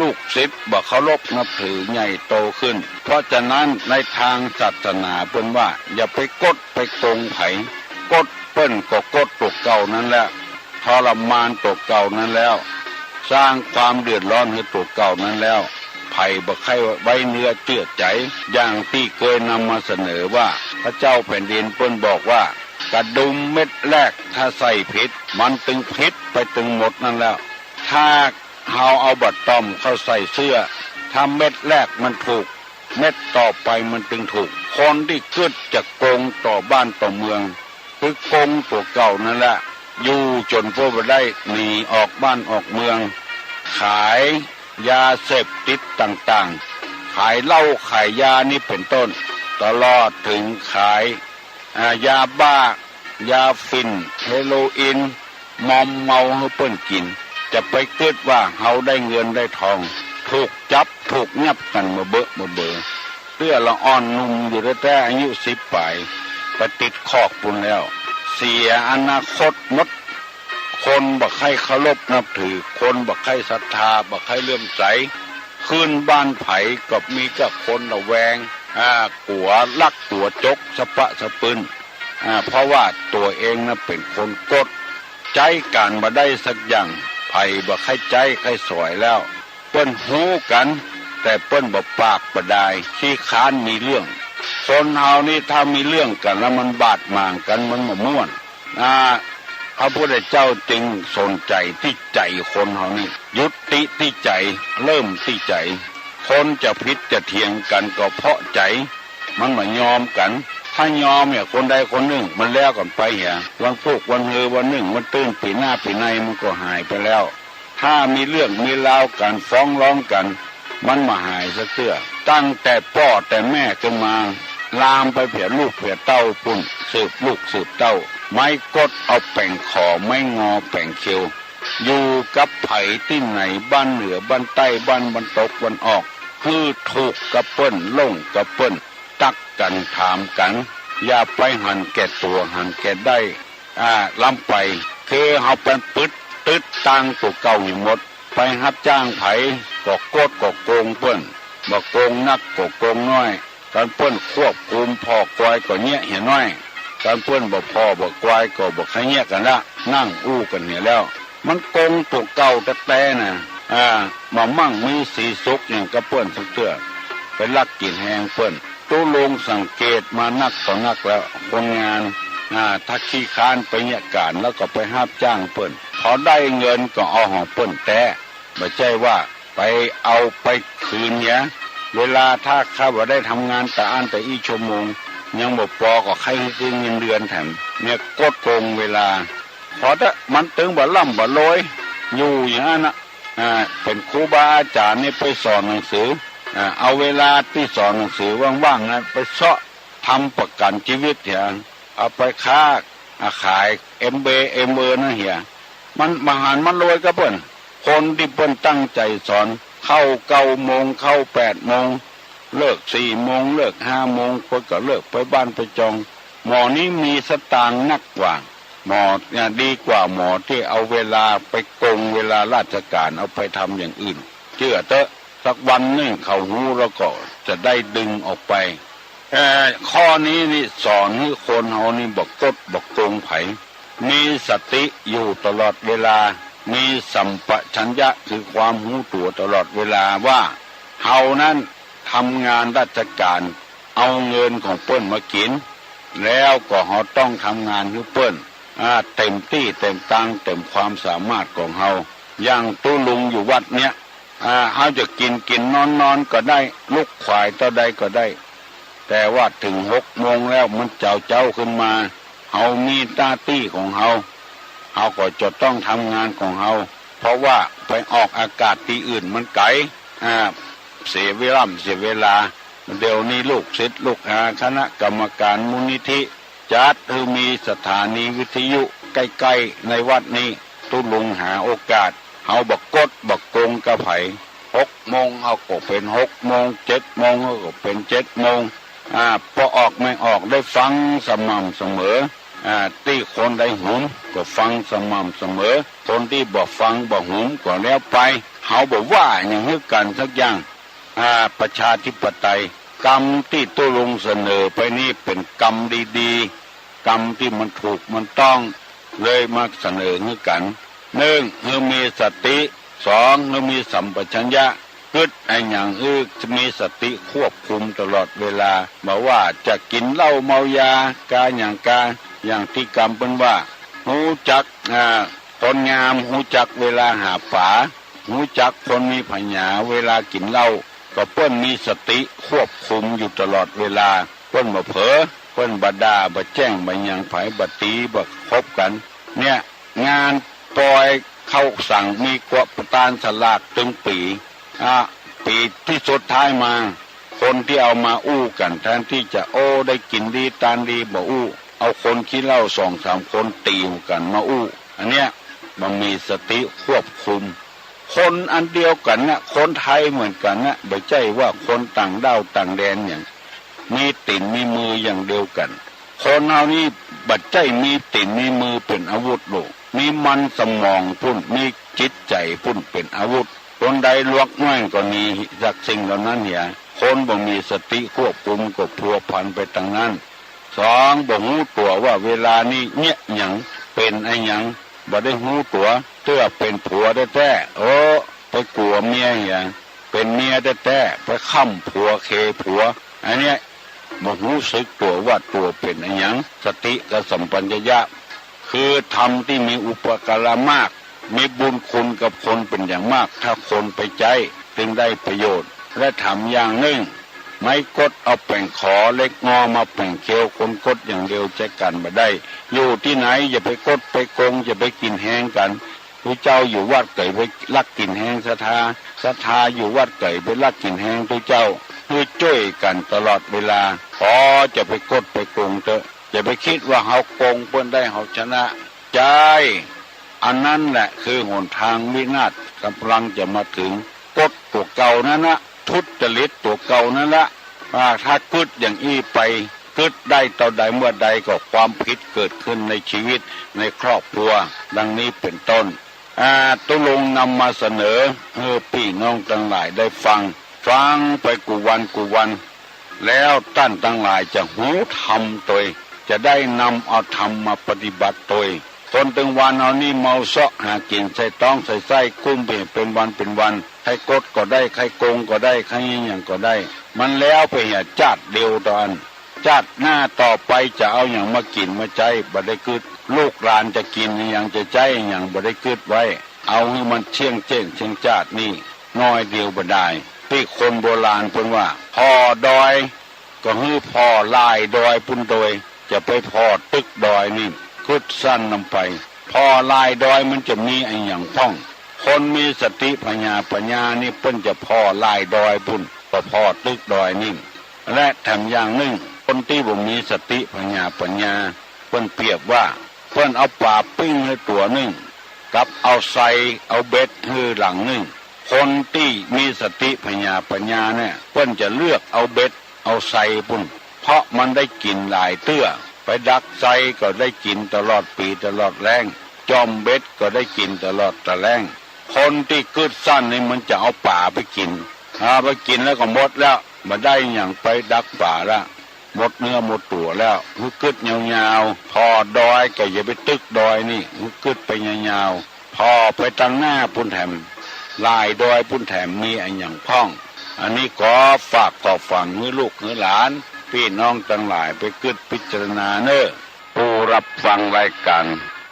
ลูกศิษย์บ่เคารพนับถือใหญ่โตขึ้น เพราะฉะนั้นในตางศาสนาเปิ้นว่า อย่าไปกดไปโกงใผ กดเปิ้นก็กดตั๋วเก่านั่นแหละ ทรมานตั๋วเก่านั้นแล้ว สร้างความเดือดร้อนหื้อตั๋วเก่านั้นแล้ว ใผบ่ใค่ไว้เนื้อเจื้อใจ๋ อย่างตี้เกยนำมาเสนอว่า พระเจ้าแผ่นดินเปิ้นบอกว่า กระดุมเม็ดแรกถ้าใส่ผิด มันตึงผิดไปตึงหมดนั่นแล้ว ถ้าเฮาเอาบ่าต้อมเข้าใส่เสื้อ ถ้าเม็ดแรกมันถูก เม็ดต่อไปมันตึงถูก คนตี้กึ๊ดจะโกงต่อบ้านต่อเมือง คือโกงตั๋วเก่านั่นแหละ อยู่จ๋นกว่าบ่ได้หนีออกบ้านออกเมือง ขายยาเสพติดต่างๆ ขายเหล้าขายยานี่เป๋นต้น ตลอดเถิงขาย อ่า ยาบ้า ยาฝิ่น เฮโรอีน มอมเมาหื้อเปิ้นกิ๋น จะไปกึ๊ดว่าเฮาได้เงินได้ทอง ถูกจับถูกยับกั๋นบ่เบอะบ่เบอ เตื้อละอ่อนหนุ่มอยู่แต๊ๆ อายุสิบป๋าย ไปติดคอกปุ้นแล้ว เสียอนาคตหมด คนบ่ใค่เคารพนับถือ คนบ่ใค่ศรัทธา บ่ใค่เลื่อมใส ขึ้นบ้านใผก็มีก้าคนระแวง อ่า กั๋วลักกั๋วจกสะปะสะปื้น อ่า เพราะว่าตั๋วเองน่ะเป๋นคนกด ใจ๊ก๋านบ่ได้สักอย่าง ใผบ่ใค่ใจ๊ใค่สอยแล้ว เปิ้นฮู้กั๋น แต่เปิ้นบ่ปากบ่ดาย ขี้ค้านมีเรื่อง คนเฮานี่ถ้ามีเรื่องกั๋นแล้วมันบาดหมางกั๋น มันบ่ม่วน อ่า พระพุทธเจ้าจึงสนใจ๋ตี้ใจ๋คนเฮานี่ ยุติตี้ใจ๋ เริ่มตี้ใจ๋ คนจะผิดจะเถียงกั๋นก็เพราะใจ๋ มันบ่ยอมกั๋น ถ้ายอมเนี่ย คนใดคนนึ่งมันแล้วกั๋นไปเหีย วันพูกวันฮือวันนึ่งวันตื้นปี๋หน้าปี๋ในมันก็หายไปแล้ว ถ้ามีเรื่องมีราวกั๋นฟ้องร้องกั๋น มันบ่หายสักเตื้อ ตั้งแต่ป้อแต่แม่ขึ้นมา ลามไปเผียลูกเผียเต้าปุ้น สืบลูกสืบเต้า ไม้กดเอาแป๋งขอ ไม้งอแป๋งเขียว อยู่กับใผตี้ไหน บ้านเหนือบ้านใต้ บ้านตะวันตกตะวันออก คือถูกกับเปิ้น หลงกับเปิ้น ตักกั๋นถามกั๋น อย่าไปหันแก่ตั๋วหันแก่ได้ อ่า ล้ำไป คือเฮาไปปึดตึ๊ดตางตั๋วเก่าหื้อหมด ไปฮับจ้างใผก็กดก็โกงเปิ้น บ่โกงนักก็โกงน้อย กั๋นเปิ้นควบคุมผ่อกวายก็เยียะเหียน้อย กั๋นเปิ้นบ่ผ่อบ่กวายก็บ่ใค่เยียะกั๋นละ นั่งอู้กั๋นเหียแล้ว มันโกงตั๋วเก่าแต๊ๆ น่ะ อ่า บ่มั่งมีสีสุขหยังกับเปิ้นสักเตื้อ ไปลักกิ๋นแฮงเปิ้น ตุ๊ลุงสังเกตมานักต่อนักแล้ว คนงาน อ่า ถ้าขี้ค้านไปเยียะก๋านแล้วก็ไปฮับจ้างเปิ้น พอได้เงินก็เอาของเปิ้นแต๊ บ่ใจ้ว่าไปเอาไปคืนเหีย เวลาถ้าข้าบ่ได้ทำงานตะอั้นตะอี้ชั่วโมง ยังบ่ปอก็ใค่หื้อเงินเดือนแถม เนี่ยกดโกงเวลา ขอเถอะ มันตึงบ่ร่ำบ่รวย อยู่อย่างนั้นน่ะ อ่า เป๋นครูบาอาจ๋ารย์นี่ไปสอนหนังสือ อ่า เอาเวลาตี้สอนหนังสือว่างๆ นะ ไปเซาะทำประกั๋นจีวิตเหีย เอาไปค้า อ่า ขายเอ็มเบย์ เอ็มเบอร์นั่นเหีย มันบ่หันมันรวยกับเปิ้น คนตี้เปิ้นตั้งใจ๋สอน เข้าเก้าโมง เข้าแปดโมง เลิกสี่โมง เลิกห้าโมง เปิ้นก็เลิกไปบ้านไปจอง หม่อนี้มีสตางค์นักกว่า หมอเนี่ยดีกว่าหมอตี้เอาเวลาไปโกงเวลาราชก๋าน เอาไปทำอย่างอื่น เจื้อเต๊อะ สักวันนึ่งเขาฮู้แล้วก็จะได้ดึงออกไป เอ่อ ข้อนี้นี่สอนหื้อคนเฮานี่บ่กดบ่โกงใผ มีสติอยู่ตลอดเวลา มีสัมปชัญญะคือความฮู้ตั๋วตลอดเวลาว่า เฮานั้นทำงานราชก๋าน เอาเงินของเปิ้นมากิ๋น แล้วก็เฮาต้องทำงานหื้อเปิ้น อ่า เต๋มตี้เต๋มตางเต๋มความสามารถของเฮา อย่างตุ๊ลุงอยู่วัดเนี้ย อ่า เฮาจะกิ๋นกิ๋นนอนนอนก็ได้ ลุกขวายเต้าใดก็ได้ แต่ว่าเถิงหกโมงแล้วมันเจ๊าเจ๊าขึ้นมา เฮามีหน้าตี้ของเฮา เฮาก็จะต้องทำงานของเฮา เพราะว่าไปออกอากาศตี้อื่นมันไก๋ อ่า เสียเวลา เสียเวลา เดี๋ยวนี้ลูกศิษย์ลูกหาคณะกรรมการมูลนิธิ จัดหื้อมีสถานีวิทยุใก้ๆ ในวัดนี้ ตุ๊ลุงหาโอกาส เฮาบ่กดบ่โกงกับใผ หกโมงเฮาก็เป๋นหกโมง เจ็ดโมงเฮาก็เป๋นเจ็ดโมง อ่า ปอออกไม่ออกได้ฟังสม่ำเสมอ อ่า ตี้คนได้หุมก็ฟังสม่ำเสมอ คนตี้บ่ฟังบ่หุมก็แล้วไป เฮาบ่ว่าหยังหื้อกั๋นสักอย่าง อ่า ประชาธิปไตย กำตี้ตุ๊ลุงเสนอไปนี่เป๋นกำดีๆ กำตี้มันถูกมันต้อง เลยมาเสนอหื้อกั๋น นึ่ง หื้อมีสติ สอง หื้อมีสัมปชัญญะ กึ๊ดอะหยังหื้อมีสติควบคุมตลอดเวลา บ่ว่าจะกิ๋นเหล้าเมายากาหยังกา อย่างตี้กำเปิ้นว่า ฮู้จัก อ่า คนงาม ฮู้จักเวลาหาป๋า ฮู้จักคนมีผญาเวลากิ๋นเหล้า ก็เปิ้นมีสติควบคุมอยู่ตลอดเวลา เปิ้นบ่เผลอ เปิ้นบ่ด่า บ่แจ้ง บ่หยังใผ บ่ตี๋ บ่คบกั๋น เนี่ย งานปอยเข้าสังมีกว่าประตานสลากตึงปี๋ อ่ะ ปี๋ตี้สุดท้ายมา คนตี้เอามาอู้กั๋น แทนตี้จะ โอ้ ได้กิ๋นดีตานดี บ่อู้ เอาคนขี้เหล้าสองสามคนตี๋กั๋นมาอู้ อันเนี้ย บ่มีสติควบคุม คนอันเดียวกั๋นน่ะ คนไทยเหมือนกั๋นน่ะ บ่ใจ้ว่าคนต่างด้าวต่างแดนหยัง มีตี๋นมีมืออย่างเดียวกั๋น คนเฮานี่บ่ใจ้มีตี๋นมีมือเป๋นอาวุธโลก มีมันสมองปู้น มีจิตใจ๋ปู้นเป๋นอาวุธ คนใดลวกน้อยก็หนีจากสิ่งเหล่านั้นเหีย คนบ่มีสติควบคุมก็พัวพันไปตางนั้น สอง บ่ฮู้ตั๋วว่าเวลานี้เยียะหยัง เป๋นอะหยัง บ่ได้ฮู้ตั๋ว เตื้อเป๋นผัวแต๊ๆ โอ้ ไปกั๋วเมียเหีย เป๋นเมียแต๊ๆ ไปค้ำผัวเขผัว อันเนี้ย บ่ฮู้สึกตั๋วว่าตั๋วเป๋นอะหยัง สติกับสัมปชัญญะ คือธรรมตี้มีอุปการะมาก มีบุญคุณกับคนเป๋นอย่างมาก ถ้าคนไปใจ๊จึงได้ประโยชน์ และถามอย่างนึ่ง ไม้ก๊ดเอาแป๋งขอเหล็กงอมาแป๋งเคี้ยว คนก๊ดอย่างเดียวใจ๊กั๋นบ่ได้ อยู่ตี้ไหนอย่าไปก๊ดไปโกง อย่าไปกิ๋นแฮงกั๋น ตุ๊เจ้าอยู่วัดก็อย่าไปลักกิ๋นแฮงศรัทธา ศรัทธาอยู่วัดก็อย่าไปลักกิ๋นแฮงตุ๊เจ้า หื้อจ้วยกั๋นตลอดเวลา ขอจะไปก๊ดไปโกงเต๊อะ อย่าไปกึ๊ดว่าเฮาโกงเปิ้นได้เฮาชนะ ใจ้ อันนั้นแหละคือหนทางวินาศก๋ำลังจะมาเถิง ก๊ดตั๋วเก่านั้นนะ ทุจริตตั๋วเก่านั้นละ อ่า ถ้ากึ๊ดอย่างอี้ไป กึ๊ดได้เต้าใดเมื่อใดก็ความผิดเกิดขึ้นในชีวิต ในครอบครัว ดังนี้เป๋นต้น อ่า ตุ๊ลุงนำมาเสนอหื้อปี้น้องตังหลายได้ฟัง ฟังไปกู้วันกู้วัน แล้วต้านตังหลายจะฮู้ธรรมตวย จะได้นำเอาธรรมมาปฏิบัติตวย คนตึงวานเฮานี่เมาเซาะหากิ๋นใส่ต๊องใส่ไส้ กุ้มไปเป๋นวันเป๋นวัน ใค่ก๊ดก็ได้ ใค่โกงก็ได้ ใค่หยังก็ได้ มันแล้วไปเหีย จ๊าดเดียวเต้าอั้น จ๊าดหน้าต่อไปจะเอาหยังมากิ๋นมาใจ๊บ่ได้กึ๊ด ลูกหลานจะกิ๋นอะหยังจะใจ๊อะหยังบ่ได้กึ๊ดไว้ เอาหื้อมันเสี้ยงเจ๊นเสี้ยงจ๊าดนี่ น้อยเดียวบ่ดาย ตี้คนโบราณเปิ้นว่า ผ่อดอย ก็หื้อผ่อล่ายดอยปู้นตวย จะไปผ่อตึกดอยนี่ กึ๊ดสั้นนำไป ผ่อล่ายดอยมันจะมีอะหยังพ่อง คนมีสติผญาปั๋ญญานี่เปิ้นจะผ่อล่ายดอยปู้น บ่ผ่อตึกดอยนี่ และแถมอย่างนึ่ง คนตี้บ่มีสติผญาปั๋ญญา เปิ้นเปรียบว่า เปิ้นเอาป๋าปิ้งหื้อตั๋วนึ่ง กับเอาไซ เอาเบ็ดหื้อหลังนึ่ง คนตี้มีสติผญาปั๋ญญาเนี่ย เปิ้นจะเลือกเอาเบ็ด เอาไซปู้น เพราะมันได้กิ๋นหลายเตื้อ ไปดักไซก็ได้กิ๋นตลอดปี๋ตลอดแล้ง จ่อมเบ็ดก็ได้กิ๋นตลอดตะแล้ง คนตี้กึ๊ดสั้นนี่มันจะเอาป๋าไปกิ๋น หาไปกิ๋นแล้วก็หมดแล้ว บ่ได้หยังไปดักป๋าละ หมดเนื้อหมดตั๋วแล้ว หื้อกึ๊ดยาวๆ ผ่อดอยก็อย่าไปตึกดอยนี่ หื้อกึ๊ดไปยาวๆ ผ่อไปตังหน้าปู้นแถม หลายดอยปู้นแถม มีอะหยังพ่อง อันนี้ขอฝากขอฝังหื้อลูกหื้อหลาน ปี้น้องตังหลายไปกึ๊ดพิจารณาเน่อ ผู้รับฟังรายก๋าน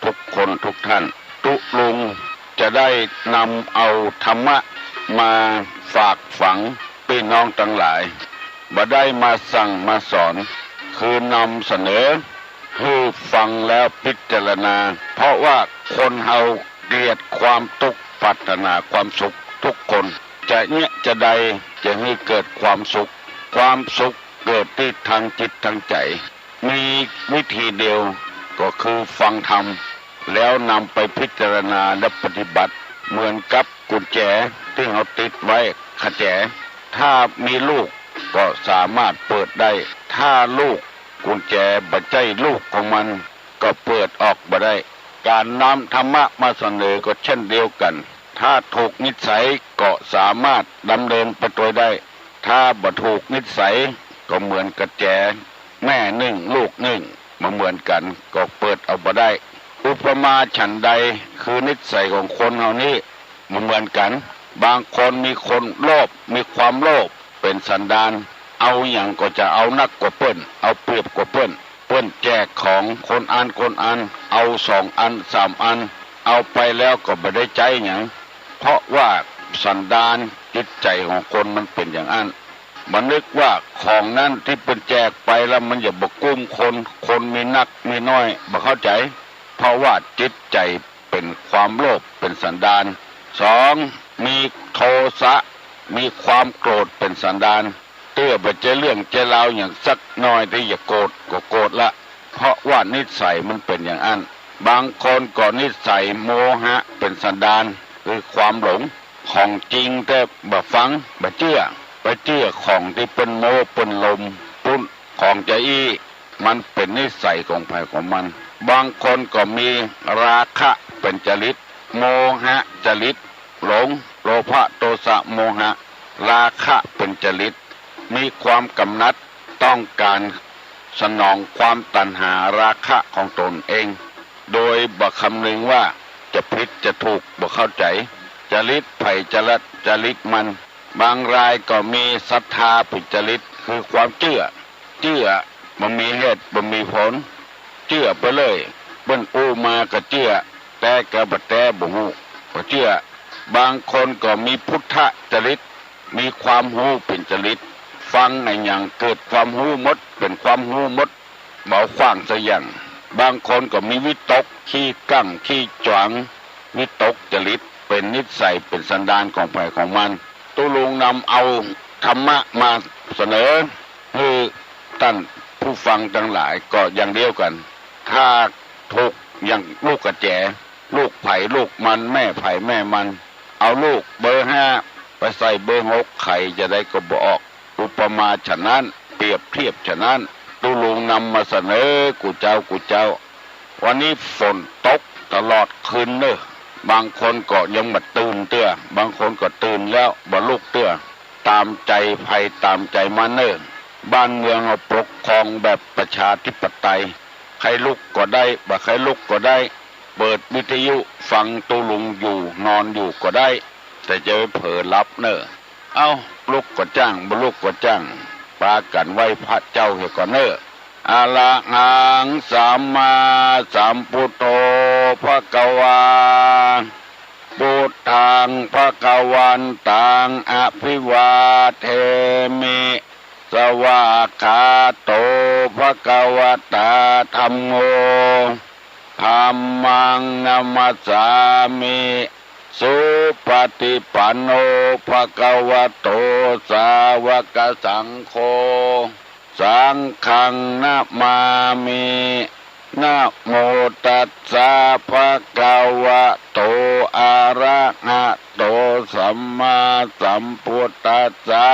ทุกคนทุกท่าน ตุ๊ลุงจะได้นำเอาธรรมะมาฝากฝังปี้น้องตังหลาย บ่ได้มาสั่งมาสอน คือนำเสนอ หื้อฟังแล้วพิจารณา เพราะว่าคนเฮาเกลียดความตุ๊กข์ ปรารถนาความสุขทุกคน จะเยียะจะใดจะหื้อเกิดความสุข ความสุขเกิดตี้ตางจิตตางใจ๋ มีวิธีเดียวก็คือฟังธรรม แล้วนำไปพิจารณาและปฏิบัติ เหมือนกับกุญแจตี้เฮาติดไว้คะแจ ถ้ามีลูกก็สามารถเปิดได้ ถ้าลูกกุญแจบ่ใจ้ลูกของมัน ก็เปิดออกบ่ได้ ก๋านนำธรรมะมาเสนอก็เช่นเดียวกั๋น ถ้าถูกนิสัยก็สามารถดำเนินไปตวยได้ ถ้าบ่ถูกนิสัยก็เหมือนกุญแจ แม่นึ่งลูกนึ่ง บ่เหมือนกั๋น ก็เปิดเอาบ่ได้ อุปมาฉันใด คือนิสัยของคนเฮานี้บ่เหมือนกั๋น บางคนมีคนโลภ มีความโลภเป๋นสันดาน เอาหยังก็จะเอานักกว่าเปิ้น เอาเปรียบกว่าเปิ้น เปิ้นแจกของคนอั้นคนอั้น เอาสองอันสามอัน เอาไปแล้วก็บ่ได้ใจ๊หยัง เพราะว่าสันดานจิตใจ๋ของคนมันเป๋นอย่างอั้น บ่นึกว่าของนั้นตี้เปิ้นแจกไปแล้วมันจะบ่กุ้มคน คนมีนักมีน้อย บ่เข้าใจ๋ เพราะว่าจิตใจ๋เป๋นความโลภเป๋นสันดาน สอง มีโทสะ มีความโกรธเป๋นสันดาน เตื้อบ่ใจ้เรื่องใจ้ราวหยังสักหน่อยตี้จะโกรธก็โกรธละ เพราะว่านิสัยมันเป๋นอย่างอั้น บางคนก็นิสัยโมหะเป๋นสันดาน คือความหลง ของจริงแต๊บ่ฟัง บ่เจื้อ ไปเจื้อของตี้เปิ้นโม้เปิ้นลมปุ้น ของจาอี้ มันเป๋นนิสัยของใผของมัน บางคนก็มีราคะเป๋นจริต โมหะจริต หลง โลภะ โทสะ โมหะ ราคะเป๋นจริต มีความกำหนัดต้องก๋านสนองความตัณหาราคะของตนเอง โดยบ่คำนึงว่าจะผิดจะถูก บ่เข้าใจ๋ จริตใผจริต จริตมัน บางรายก็มีศรัทธาเป๋นจริต คือความเจื้อ เจื้อบ่มีเหตุบ่มีผล เจื้อไปเลย เปิ้นอู้มาก็เจื้อ แต๊ก็บ่แต๊บ่ฮู้ ก็เจื้อ บางคนก็มีพุทธจริต มีความฮู้เป๋นจริต ฟังอะหยังเกิดความฮู้หมด เป๋นความฮู้หมด บ่เอาขว้างสักอย่าง บางคนก็มีวิตก ขี้กั๊ง ขี้จ๋วง วิตกจริต เป๋นนิสัย เป๋นสันดานของใผของมัน ตุ๊ลุงนำเอาธรรมะมาเสนอหื้อต้านผู้ฟังตังหลายก็อย่างเดียวกั๋น ถ้าถูกอย่างลูกกุญแจ ลูกใผลูกมัน แม่ใผแม่มัน เอาลูกเบอร์ห้าไปใส่เบอร์หก ไขจะใดก็บ่ออก อุปมาฉะนั้น เปรียบเทียบฉะนั้น ตุ๊ลุงนำมาเสนอกู้เจ๊ากู้เจ๊า วันนี้ฝนตกตลอดคืนเน่อ บางคนก็ยังบ่ตื่นเตื้อ บางคนก็ตื่นแล้วบ่ลุกเตื้อ ต๋ามใจ๋ใผต๋ามใจ๋มันเน่อ บ้านเมืองเฮาปกครองแบบประชาธิปไตย ใค่ลุกก็ได้ บ่ใค่ลุกก็ได้ เปิดวิทยุฟังตุ๊ลุงอยู่นอนอยู่ก็ได้ แต่จะไปเผลอหลับเน่อ เอ้า ลุกก็จ้าง บ่ลุกก็จ้าง ปากั๋นไหว้พระเจ้าเหียก่อนเน่อ อะระหังสัมมาสัมพุทโธภะคะวา พุทธังภะคะวันตังอะภิวาเทมิ สวากขาโตภะคะวะตาธัมโม ธัมมังนะมัสสามิ สุปะฏิปันโนภะคะวะโต สาวะกะสังโฆ สังฆังนะมามิ นะโมตัสสะภะคะวะโต อะระหะโต สัมมาสัมพุทธัสสะ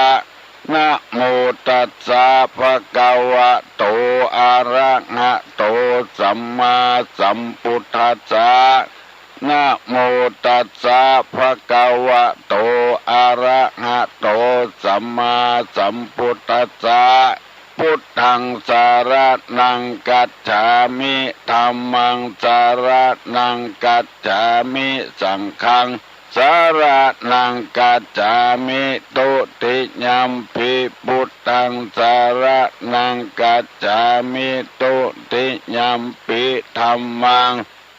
นะโมตัสสะ ภะคะวะโต อะระหะโต สัมมาสัมพุทธัสสะ นะโมตัสสะ ภะคะวะโต อะระหะโต สัมมาสัมพุทธัสสะ พุทธัง สะระณัง กัจฉามิ ธัมมัง สะระณัง กัจฉามิ สังฆัง สะระณัง กัจฉามิ ทุติยัมปิ พุทธัง สะระณัง กัจฉามิ ทุติยัมปิ ธัมมัง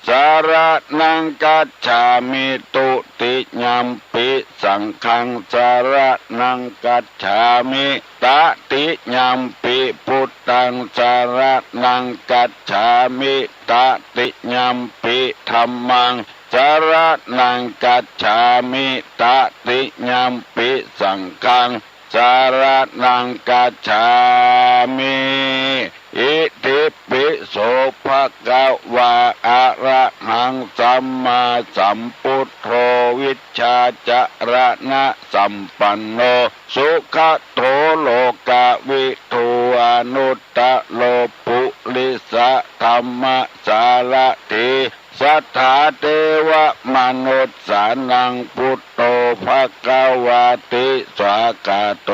สะระณัง กัจฉามิ ทุติยัมปิ สังฆัง สะระณัง กัจฉามิ ตติยัมปิ พุทธัง สะระณัง กัจฉามิ ตติยัมปิ ธัมมัง สะระณัง กัจฉามิ ตติยัมปิ สังฆัง สะระณัง กัจฉามิ อิติปิโส ภะคะวา อะระหัง สัมมาสัมพุทโธ วิชชาจะระณะสัมปันโน สุขะโต โลกะวิทู อนุตตะโร ปุริสะธัมมะสารถี สัทธา เตวะมนุสสานัง พุทโธ ภะคะวาติ สวากาโต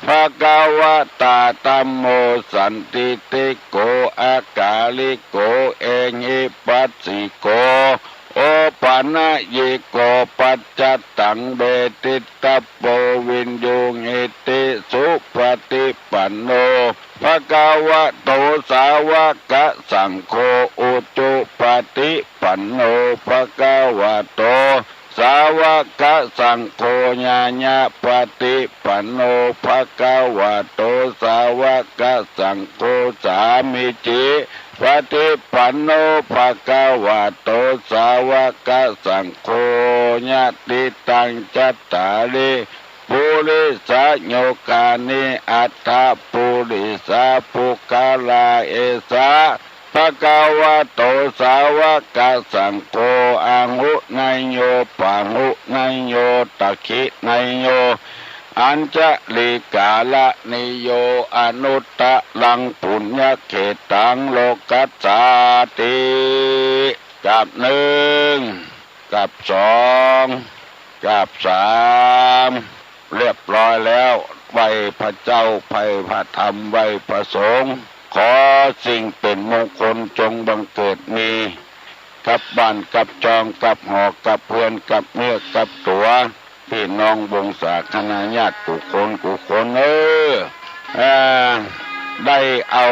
ภะคะวะตา ธัมโม สันทิฏฐิโก อะกาลิโก เอหิปัสสิโก โอปะนะยิโก ปัจจัตตัง เวทิตตะโป วิญญูหิติ สุปะฏิปันโน ภะคะวะโต สาวะกะสังโฆ อุจุปะฏิปันโน ภะคะวะโต สาวะกะสังโฆ ญาญะปะฏิปันโน ภะคะวะโต สาวะกะสังโฆ สามีจิปะฏิปันโน ภะคะวะโต สาวะกะสังโฆ ยะติตัง จัตตาริ ปุริสะยูคานิ อัตถะปุริสะปุคคลา เอสะ ภะคะวะโต สาวะกะสังโฆ อาหุเนยโย ปาหุเนยโย ตักขิเนยโย อัญชลีกาละนิโย อนุตตะรัง ปุญญะเขตัง โลกัสสาติ กับหนึ่ง กับสอง กับสาม เรียบร้อยแล้ว ไหว้พระเจ้า ไหว้พระธรรม ไหว้พระสงฆ์ ขอสิ่งเป๋นมงคลจงบังเกิดมี กับบ้าน กับจอง กับหอ กับเฮือน กับเนื้อ กับตั๋ว ปี้น้องวงศาคณาญาติกู้คนกู้คน เออ เอ่อ ได้เอา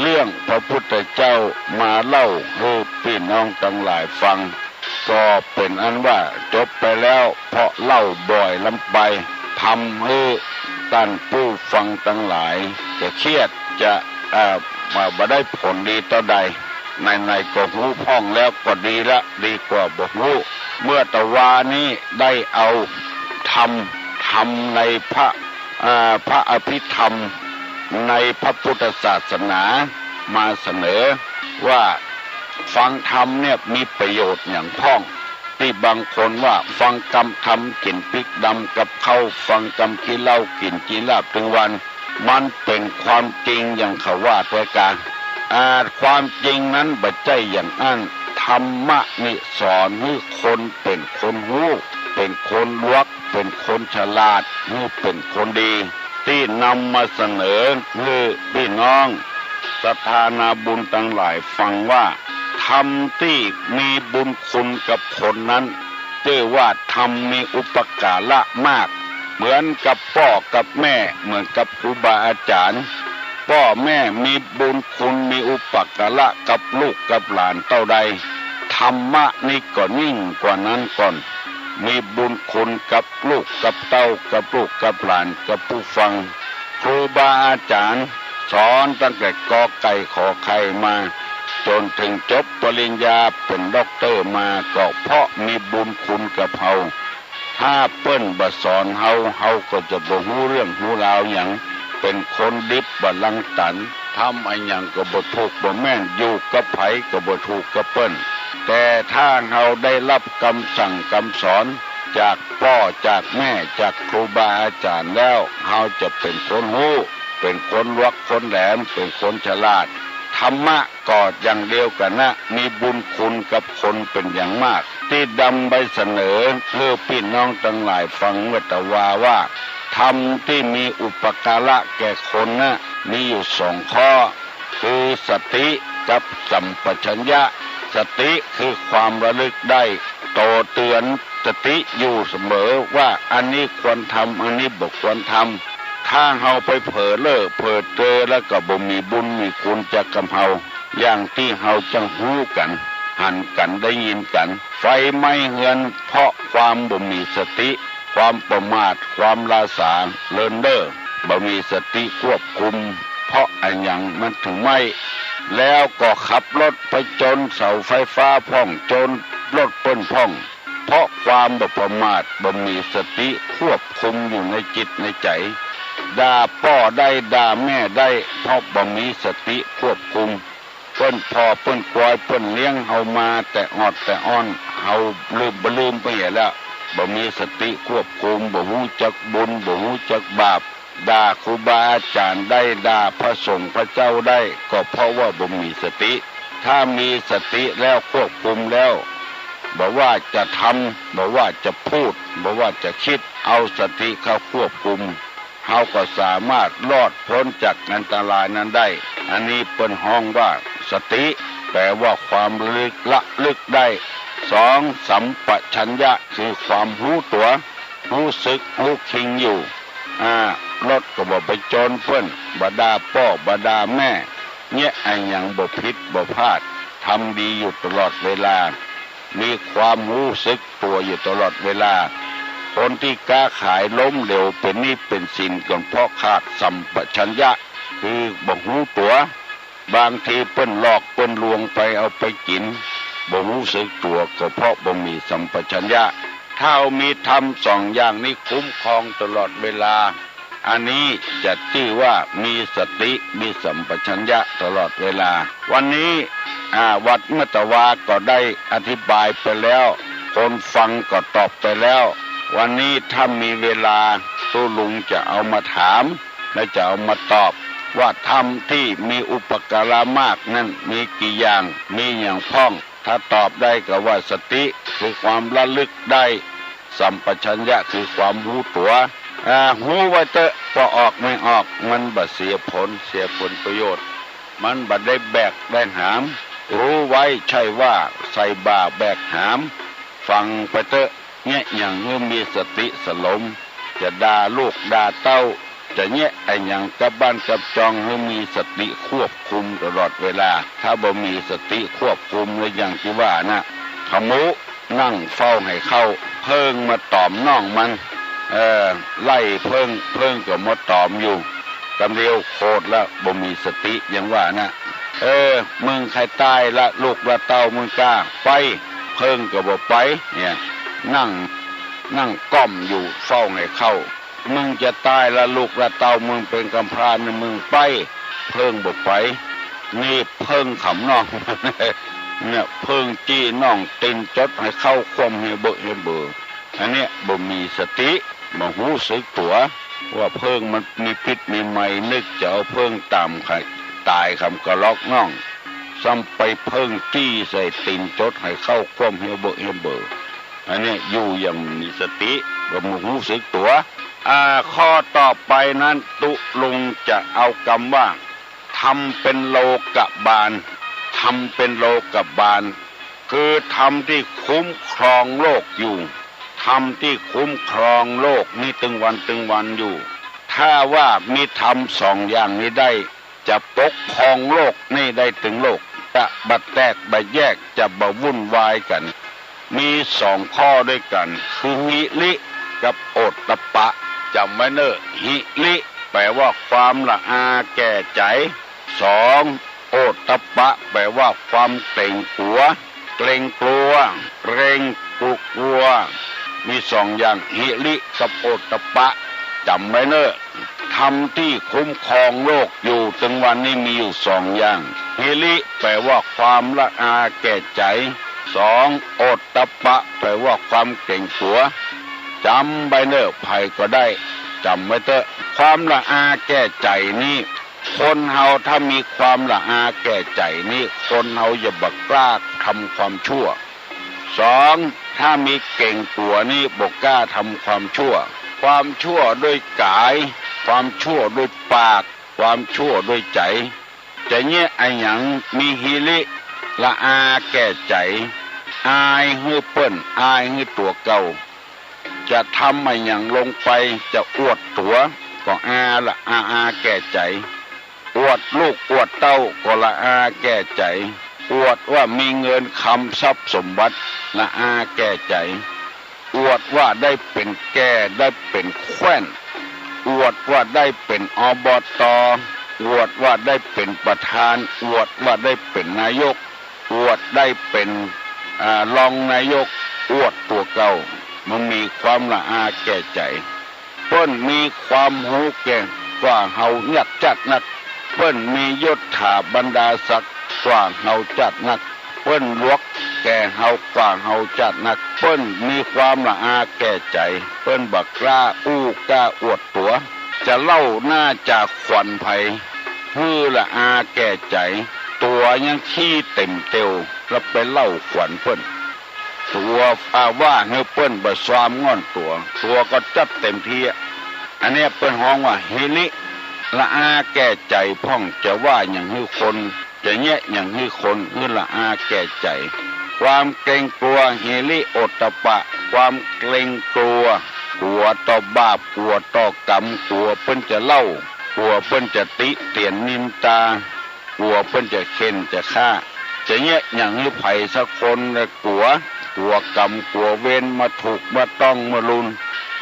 เรื่องพระพุทธเจ้ามาเล่าหื้อปี้น้องตังหลายฟัง ก็เป๋นอันว่าจบไปแล้ว เพราะเล่าบ่อยล้ำไป ทำหื้อต้านผู้ฟังตังหลายจะเครียด จะ เอ่อ บ่ได้ผลดีเต้าใด ไหนๆ ก็ฮู้พ่องแล้วก็ดีละ ดีกว่าบ่ฮู้ เมื่อตะวานี้ได้เอาธรรม ธรรมในพระ อ่า พระอภิธรรมในพระพุทธศาสนามาเสนอว่า ฟังธรรมเนี่ยมีประโยชน์หยังพ่อง ตี้บางคนว่าฟังกำธรรมกิ๋นปิ๊กดำกับข้าว ฟังกำขี้เหล้ากิ๋นจีลาบตึงวัน มันเป๋นความจริงอย่างเขาว่าแต๊กา อ่า ความจริงนั้นบ่ใจ้อย่างอั้น ธรรมะนี่สอนหื้อคนเป๋นคนฮู้ เป๋นคนลวก เป๋นคนฉลาด หื้อเป๋นคนดี ตี้นำมาเสนอหื้อปี้น้องศรัทธานาบุญตังหลายฟังว่า ธรรมตี้มีบุญคุณกับคนนั้น จื้อว่าธรรมมีอุปการะมาก เหมือนกับป้อกับแม่ เหมือนกับครูบาอาจ๋ารย์ ป้อแม่มีบุญคุณมีอุปการะกับลูกกับหลานเต้าใด ธรรมะนี้ก็ยิ่งกว่านั้นก่อน มีบุญคุณกับลูกกับเต้า กับลูกกับหลาน กับผู้ฟัง ครูบาอาจ๋ารย์สอนตั้งแต่กอไก่ขอไข่มา จ๋นเถิงจบปริญญาเป๋นด็อกเตอร์มา ก็เพราะมีบุญคุณกับเฮา ถ้าเปิ้นบ่สอนเฮา เฮาก็จะบ่ฮู้เรื่องฮู้ราวหยัง เป๋นคนดิบบ่ลังตัน ทำอะหยังก็บ่ถูกบ่แม่น อยู่กับใผก็บ่ถูกกับเปิ้น แต่ถ้าเฮาได้ฮับกำสั่งกำสอน จากป้อจากแม่ จากครูบาอาจ๋ารย์แล้ว เฮาจะเป๋นคนฮู้ เป๋นคนหลวกคนแหลม เป๋นคนฉลาด ธรรมะก็อย่างเดียวกั๋นนะ มีบุญคุณกับคนเป๋นอย่างมาก ตี้ดำไปเสนอหื้อปี้น้องตังหลายฟังเมื่อตะวาว่า ธรรมตี้มีอุปการะแก่คนนะ มีอยู่สองข้อ คือสติกับสัมปชัญญะ สติคือความระลึกได้ โต้เตื๋อนสติอยู่เสมอว่าอันนี้ควรทำ อันนี้บ่ควรทำ ถ้าเฮาไปเผลอเล่อเผลอเตอแล้วก็บ่มีบุญมีคุณจักกับเฮา อย่างตี้เฮาจักฮู้กั๋น หันกั๋น ได้ยินกั๋น ไฟไหม้เฮือนเพราะความบ่มีสติ ความประมาท ความหล้าสาเลินเล่อ บ่มีสติควบคุม เพราะอะหยังมันเถิงไหม้ แล้วก็ขับรถไปจนเสาไฟฟ้าพ่อง จนรถเปิ้นพ่อง เพราะความบ่ประมาท บ่มีสติควบคุมอยู่ในจิตในใจ๋ ด่าป้อได้ ด่าแม่ได้ เพราะบ่มีสติควบคุม เปิ้นผ่อเปิ้นกวย เปิ้นเลี้ยงเฮามาแต่ออดแต่อ้อน เฮาลืมบ่ลืมไปเหียแล้ว บ่มีสติควบคุม บ่ฮู้จักบุญ บ่ฮู้จักบาป ด่าครูบาอาจ๋ารย์ได้ ด่าพระสงฆ์พระเจ้าได้ ก็เพราะว่าบ่มีสติ ถ้ามีสติแล้วควบคุมแล้ว บ่ว่าจะทำ บ่ว่าจะพูด บ่ว่าจะกึ๊ด เอาสติเข้าควบคุม เฮาก็สามารถรอดป๊นจากอันตรายนั้นได้ อันนี้เปิ้นฮ้องว่าสติ แปลว่าความระลึก ระลึกได้ สอง สัมปชัญญะ คือความฮู้ตั๋ว ฮู้สึก ฮู้คิงอยู่ อ่า รถก็บ่ไปจนเปิ้น บ่ด่าป้อ บ่ด่าแม่ เยียะอะหยังบ่ผิดบ่พลาด ทำดีอยู่ตลอดเวลา มีความฮู้สึกตั๋วอยู่ตลอดเวลา คนตี้ก๊าขายล้มเหลวเป๋นหนี้เป๋นสินก็เพราะขาดสัมปชัญญะ คือบ่ฮู้ตั๋ว บางทีเปิ้นหลอกเปิ้นลวงไปเอาไปกิ๋น บ่ฮู้สึกตั๋ว ก็เพราะบ่มีสัมปชัญญะ ถ้าเฮามีธรรมสองอย่างนี้คุ้มครองตลอดเวลา อันนี้จะจื้อว่ามีสติ มีสัมปชัญญะตลอดเวลา วันนี้ อ่า วัดเมื่อตะวาก็ได้อธิบายไปแล้ว คนฟังก็ตอบไปแล้ว วันนี้ถ้ามีเวลาตุ๊ลุงจะเอามาถาม และจะเอามาตอบ ว่าธรรมที่มีอุปการะมากนั้นมีกี่อย่าง มีหยังพ่อง ถ้าตอบได้ก็ว่าสติ คือความระลึกได้ สัมปชัญญะ คือความฮู้ตั๋ว อ่า ฮู้ไว้เต๊อะ ปอออกไม่ออก มันบ่เสียผล เสียผลประโยชน์ มันบ่ได้แบกได้หาม ฮู้ไว้ใช่ว่าใส่บ่าแบกหาม ฟังไปเต๊อะ เยียะหยังหื้อมีสติสลม จะด่าลูกด่าเต้า จะเยียะอะหยังกับบ้านกับจองหื้อมีสติควบคุมตลอดเวลา ถ้าบ่มีสติควบคุมแล้วอย่างตี้ว่านะ ขมุนั่งเฝ้าไหเข้า เผิ้งมาตอมน้องมัน เออ ไล่เผิ้ง เผิ้งก็มาตอมอยู่ กำเดียวโขดละ บ่มีสติอย่างว่านะ เออ มึงใค่ตายละลูกละเต้ามึงก้า ไป เผิ้งก็บ่ไป เนี่ย นั่ง นั่งก้อมอยู่เฝ้าไหเข้า มึงจะตายละลูกละเต้ามึงเป๋นกำพร้านี่ มึงไป เผิ้งบ่ไป นี่เผิ้งขำน้อง เนี่ย เผิ้งจี้น้อง ตี๋นจดไหเข้าคว่ำเฮเบอะเฮเบอ อันเนี้ยบ่มีสติ บ่ฮู้สึกตั๋ว ว่าเผิ้งมันมีพิษมีไหม้ นึกจะเอาเผิ้งต๋ามใค่ต๋ายขำกะลอกน้อง ซ้ำไปเผิ้งจี้ใส่ตี๋นจดไหเข้าคว่ำเฮเบอะเฮเบอ อันเนี้ยอยู่อย่างมีสติ บ่ฮู้สึกตั๋ว อ่า ข้อต่อไปนั้นตุ๊ลุงจะเอากำว่า ธรรมเป็นโลกบาล ธรรมเป็นโลกบาล คือธรรมที่คุ้มครองโลกอยู่ ธรรมที่คุ้มครองโลกนี้ตึงวันตึงวันอยู่ ถ้าว่ามีธรรมสองอย่างนี้ได้ จะปกครองโลกนี้ได้ตึงโลก จะบ่แตกบ่แยก จะบ่วุ่นวายกั๋น มีสองข้อด้วยกั๋น คือหิริกับโอตตัปปะ จ๋ำไว้เน่อ หิริ แปลว่าความละอาแก่ใจ๋ สอง โอตตัปปะ แปลว่าความเก๋งกั๋ว เกรงกลัว เกรงกลัว มีสองอย่าง หิริกับโอตตัปปะ จ๋ำไว้เน่อ ธรรมที่คุ้มครองโลกอยู่ตึงวันนี้มีอยู่สองอย่าง หิริ แปลว่าความละอาแก่ใจ๋ สอง โอตตัปปะ แปลว่าความเก๋งกั๋ว จ๋ำไว้เน่อ ใผก็ได้ จ๋ำไว้เต๊อะ ความละอาแก่ใจ๋นี่ คนเฮาถ้ามีความละอาแก่ใจ๋นี่ คนเฮาจะบ่กล้าทำความชั่ว สอง ถ้ามีเก๋งกั๋วนี่ บ่กล้าทำความชั่ว ความชั่วด้วยก๋าย ความชั่วด้วยปาก ความชั่วด้วยใจ๋ จะเยียะอะหยัง มีหิริ ละอาแก่ใจ๋ อายหื้อเปิ้น อายหื้อตั๋วเก่า จะทำอะหยังลงไป จะอวดตั๋ว ก็อาละอา อาแก่ใจ๋ อวดลูกอวดเต้า ก็ละอาแก่ใจ๋ อวดว่ามีเงินคำทรัพย์สมบัติ ละอาแก่ใจ๋ อวดว่าได้เป๋นแก่ ได้เป๋นแคว้น อวดว่าได้เป๋น อบต. อวดว่าได้เป๋นประธาน อวดว่าได้เป๋นนายก อวดได้เป๋น อ่า รองนายก อวดตั๋วเก่า บ่มีความละอาแก่ใจ๋ เปิ้นมีความฮู้แก่งกว่าเฮาจัดนัก เปิ้นมียศถาบรรดาศักดิ์กว่าเฮาจัดนัก เปิ้นหลวกแก่เฮากว่าเฮาจัดนัก เปิ้นมีความละอาแก่ใจ๋ เปิ้นบ่กล้าอู้กล้าอวดตั๋ว จะเล่าหน้าจะขวัญใผ หื้อละอาแก่ใจ๋ ตั๋วยังขี้เต็มเตียว แล้วไปเล่าขวัญเปิ้น ตั๋ว อา ว่าหื้อเปิ้นบ่ซามง่อนตั๋ว ตั๋วก็จัดเต็มตี้ อันเนี้ยเปิ้นฮ้องว่าหิริ ละอาแก่ใจ๋พ่อง จะว่าหยังหื้อคน จะเยียะหยังหื้อคน หื้อละอาแก่ใจ๋ ความเกรงกลัว หิริโอตตัปปะ ความเกรงกลัว กั๋วต่อบาป กั๋วต่อกรรม กั๋วเปิ้นจะเล่า กั๋วเปิ้นจะติเตียนนินตา กั๋วเปิ้นจะเฆ่นจะฆ่า จะเยียะหยังหื้อใผสักคนละกั๋ว กั๋วกรรมกั๋วเวรมาถูกมาต้องมาลุน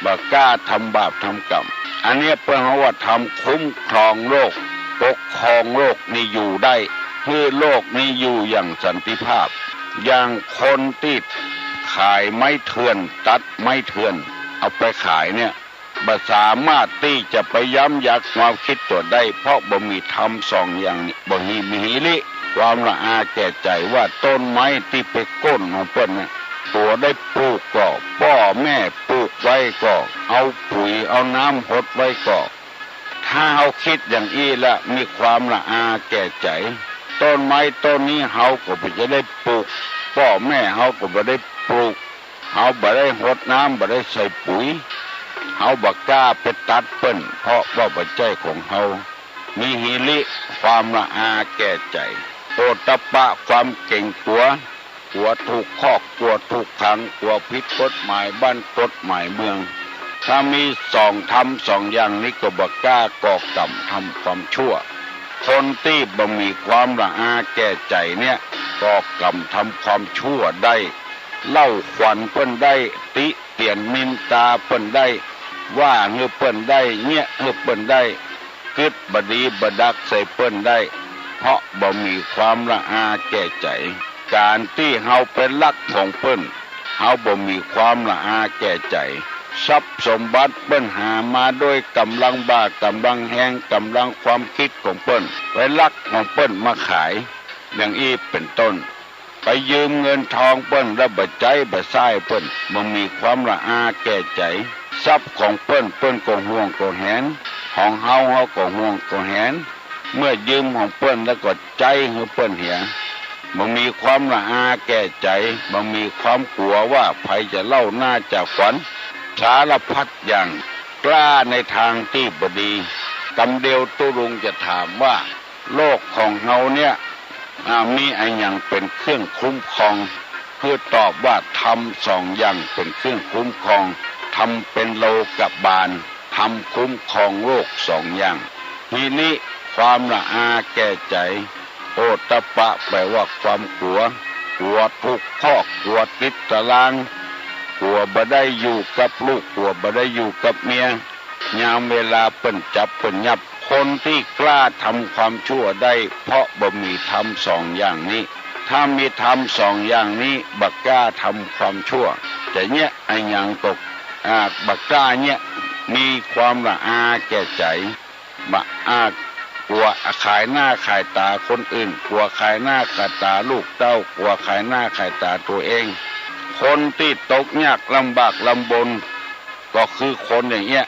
บ่กล้าทำบาปทำกรรม อันเนี้ยเปิ้นฮ้องว่าธรรมคุ้มครองโลก ปกครองโลกนี้อยู่ได้ หื้อโลกนี้อยู่อย่างสันติภาพ อย่างคนตี้ขายไม้เถื่อน ตัดไม้เถื่อน เอาไปขายเนี่ย บ่สามารถตี้จะไปยับยั้งความคิดตั๋วได้ เพราะบ่มีธรรมสองอย่างนี้ บ่มีหิริ ความละอาแก่ใจ๋ ว่าต้นไม้ตี้ไปโก้นของเปิ้นน่ะ ตั๋วได้ปลูกก่อ ป้อแม่ปลูกไว้ก่อ เอาปุ๋ยเอาน้ำหดไว้ก่อ ถ้าเฮาคิดอย่างอี้ละ มีความละอาแก่ใจ๋ ต้นไม้ต้นนี้เฮาก็บ่จะได้ปลูก ป้อแม่เฮาก็บ่ได้ปลูก เฮาบ่ได้หดน้ำ บ่ได้ใส่ปุ๋ย เฮาบ่กล้าไปตัดเปิ้น เพราะว่าบ่ใจ้ของเฮา มีหิริ ความละอาแก่ใจ๋ โอตตัปปะ ความเกรงกลัว กั๋วถูกคอก กั๋วถูกขัง กั๋วผิดกฎหมายบ้านกฎหมายเมือง ถ้ามีสองธรรมสองอย่างนี้ก็บ่กล้าก่อกรรมทำความชั่ว คนตี้บ่มีความละอาแก่ใจ๋เนี่ย ก่อกรรมทำความชั่วได้ เล่าขวัญเปิ้นได้ ติเตียนนินตาเปิ้นได้ ว่าหื้อเปิ้นได้ เยียะหื้อเปิ้นได้ กึ๊ดบ่ดีบ่ดักใส่เปิ้นได้ เพราะบ่มีความละอาแก่ใจ๋ ก๋านตี้เฮาไปลักของเปิ้น เฮาบ่มีความละอาแก่ใจ๋ ทรัพย์สมบัติเปิ้นหามาด้วยก๋ำลังบ่า ก๋ำลังแฮง ก๋ำลังความคิดของเปิ้น ไปลักของเปิ้นมาขาย อย่างอี้เป๋นต้น ไปยืมเงินทองเปิ้นแล้วบ่ใจ๊บ่ใซ้เปิ้น บ่มีความละอาแก่ใจ๋ ทรัพย์ของเปิ้น เปิ้นก็หวงก็แหน ของเฮา เฮาก็หวงก็แหน เมื่อยืมของเปิ้นแล้วก็ใจ๊หื้อเปิ้นเหีย บ่มีความละอาแก่ใจ๋ บ่มีความกั๋วว่าใผจะเล่าหน้าจะขวัญ สารพัดอย่าง กล้าในทางตี้บ่ดี กำเดียวตุ๊ลุงจะถามว่า โลกของเฮาเนี่ย อ่า มีอะหยังเป๋นเครื่องคุ้มครอง คือตอบว่าธรรมสองอย่างเป๋นเครื่องคุ้มครอง ธรรมเป๋นโลกบาล ธรรมคุ้มครองโลกสองอย่าง หิริ ความละอาแก่ใจ๋ โอตตัปปะ แปลว่าความกั๋ว กั๋วถูกคอก กั๋วติดตาราง กั๋วบ่ได้อยู่กับลูก กั๋วบ่ได้อยู่กับเมีย ยามเวลาเปิ้นจับเปิ้นยับ คนตี้กล้าทำความชั่วได้ เพราะบ่มีธรรมสองอย่างนี้ ถ้ามีธรรมสองอย่างนี้ บ่กล้าทำความชั่ว จะเยียะอะหยังก็ อ่า บ่กล้าเยียะ มีความละอาแก่ใจ๋ บ่อา กั๋วขายหน้าขายต๋าคนอื่น กั๋วขายหน้าขายต๋าลูกเต้า กั๋วขายหน้าขายต๋าตั๋วเอง คนตี้ตกยากลำบากลำบน ก็คือคนอย่างเนี้ย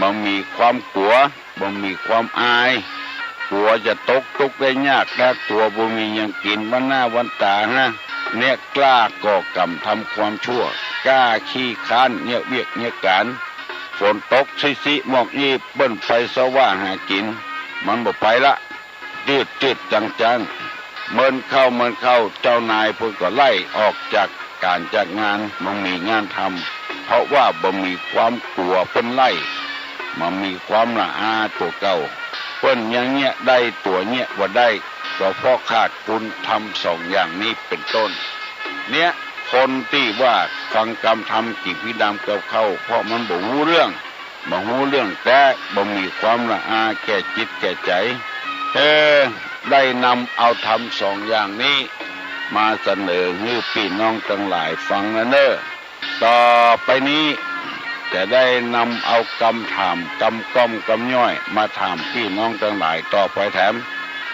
บ่มีความกั๋ว บ่มีความอาย กั๋วจะตกตุ๊กข์ได้ยาก และกั๋วบ่มีหยังกิ๋นวันหน้าวันต๋าฮะ เนี้ยกล้าก่อกรรมทำความชั่ว กล้าขี้คร้านเยียะเวียกเยียะก๋าน ฝนตกซิๆ หมอกอี้ เปิ้นไปเซาะว่าหากิ๋น มันบ่ไปละ จืดๆ จังๆ เมินเข้าเมินเข้า เจ้านายเปิ้นก็ไล่ออกจากก๋านจากงาน บ่มีงานทำ เพราะว่าบ่มีความกั๋วเปิ้นไล่ บ่มีความละอาตั๋วเก่า เปิ้นยังเยียะได้ตั๋วเยียะบ่ได้ ก็เพราะขาดคุณธรรมสองอย่างนี้เป็นต้น เนี้ย คนตี้ว่าฟังกำธรรมกี่พิดามเก่าเข้า เพราะมันบ่ฮู้เรื่อง บ่ฮู้เรื่องแต๊ บ่มีความละอาแก่จิตแก่ใจ๋ เออ ได้นำเอาธรรมสองอย่างนี้ มาเสนอหื้อปี้น้องตังหลายฟังนะเน่อ ต่อไปนี้ จะได้นำเอากำถามกำก้อมกำย้อย มาถามปี้น้องตังหลายต่อไปแถม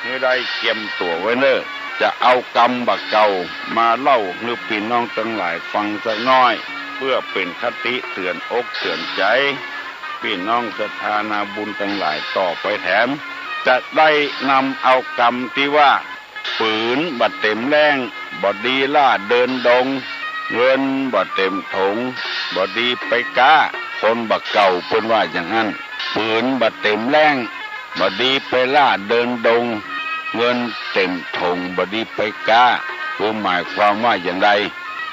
หื้อได้เกียมตั๋วไว้เน่อ จะเอากำบ่าเก่ามาเล่าหื้อปี้น้องตังหลายฟังสักน้อย เปื้อเป๋นคติเตื๋อนอกเตื๋อนใจ๋ ปี้น้องศรัทธานาบุญตังหลายต่อไปแถม จะได้นำเอากำตี้ว่า ปืนบ่เต็มแล้ง บ่ดีล่าเดินดง เงินบ่เต็มถง บ่ดีไปก๊า คนบ่าเก่าเปิ้นว่าอย่างนั้น ปืนบ่เต็มแล้ง บ่ดีไปล่าเดินดง เงินเต็มถง บ่ดีไปก๊า คือหมายความว่าอย่างใด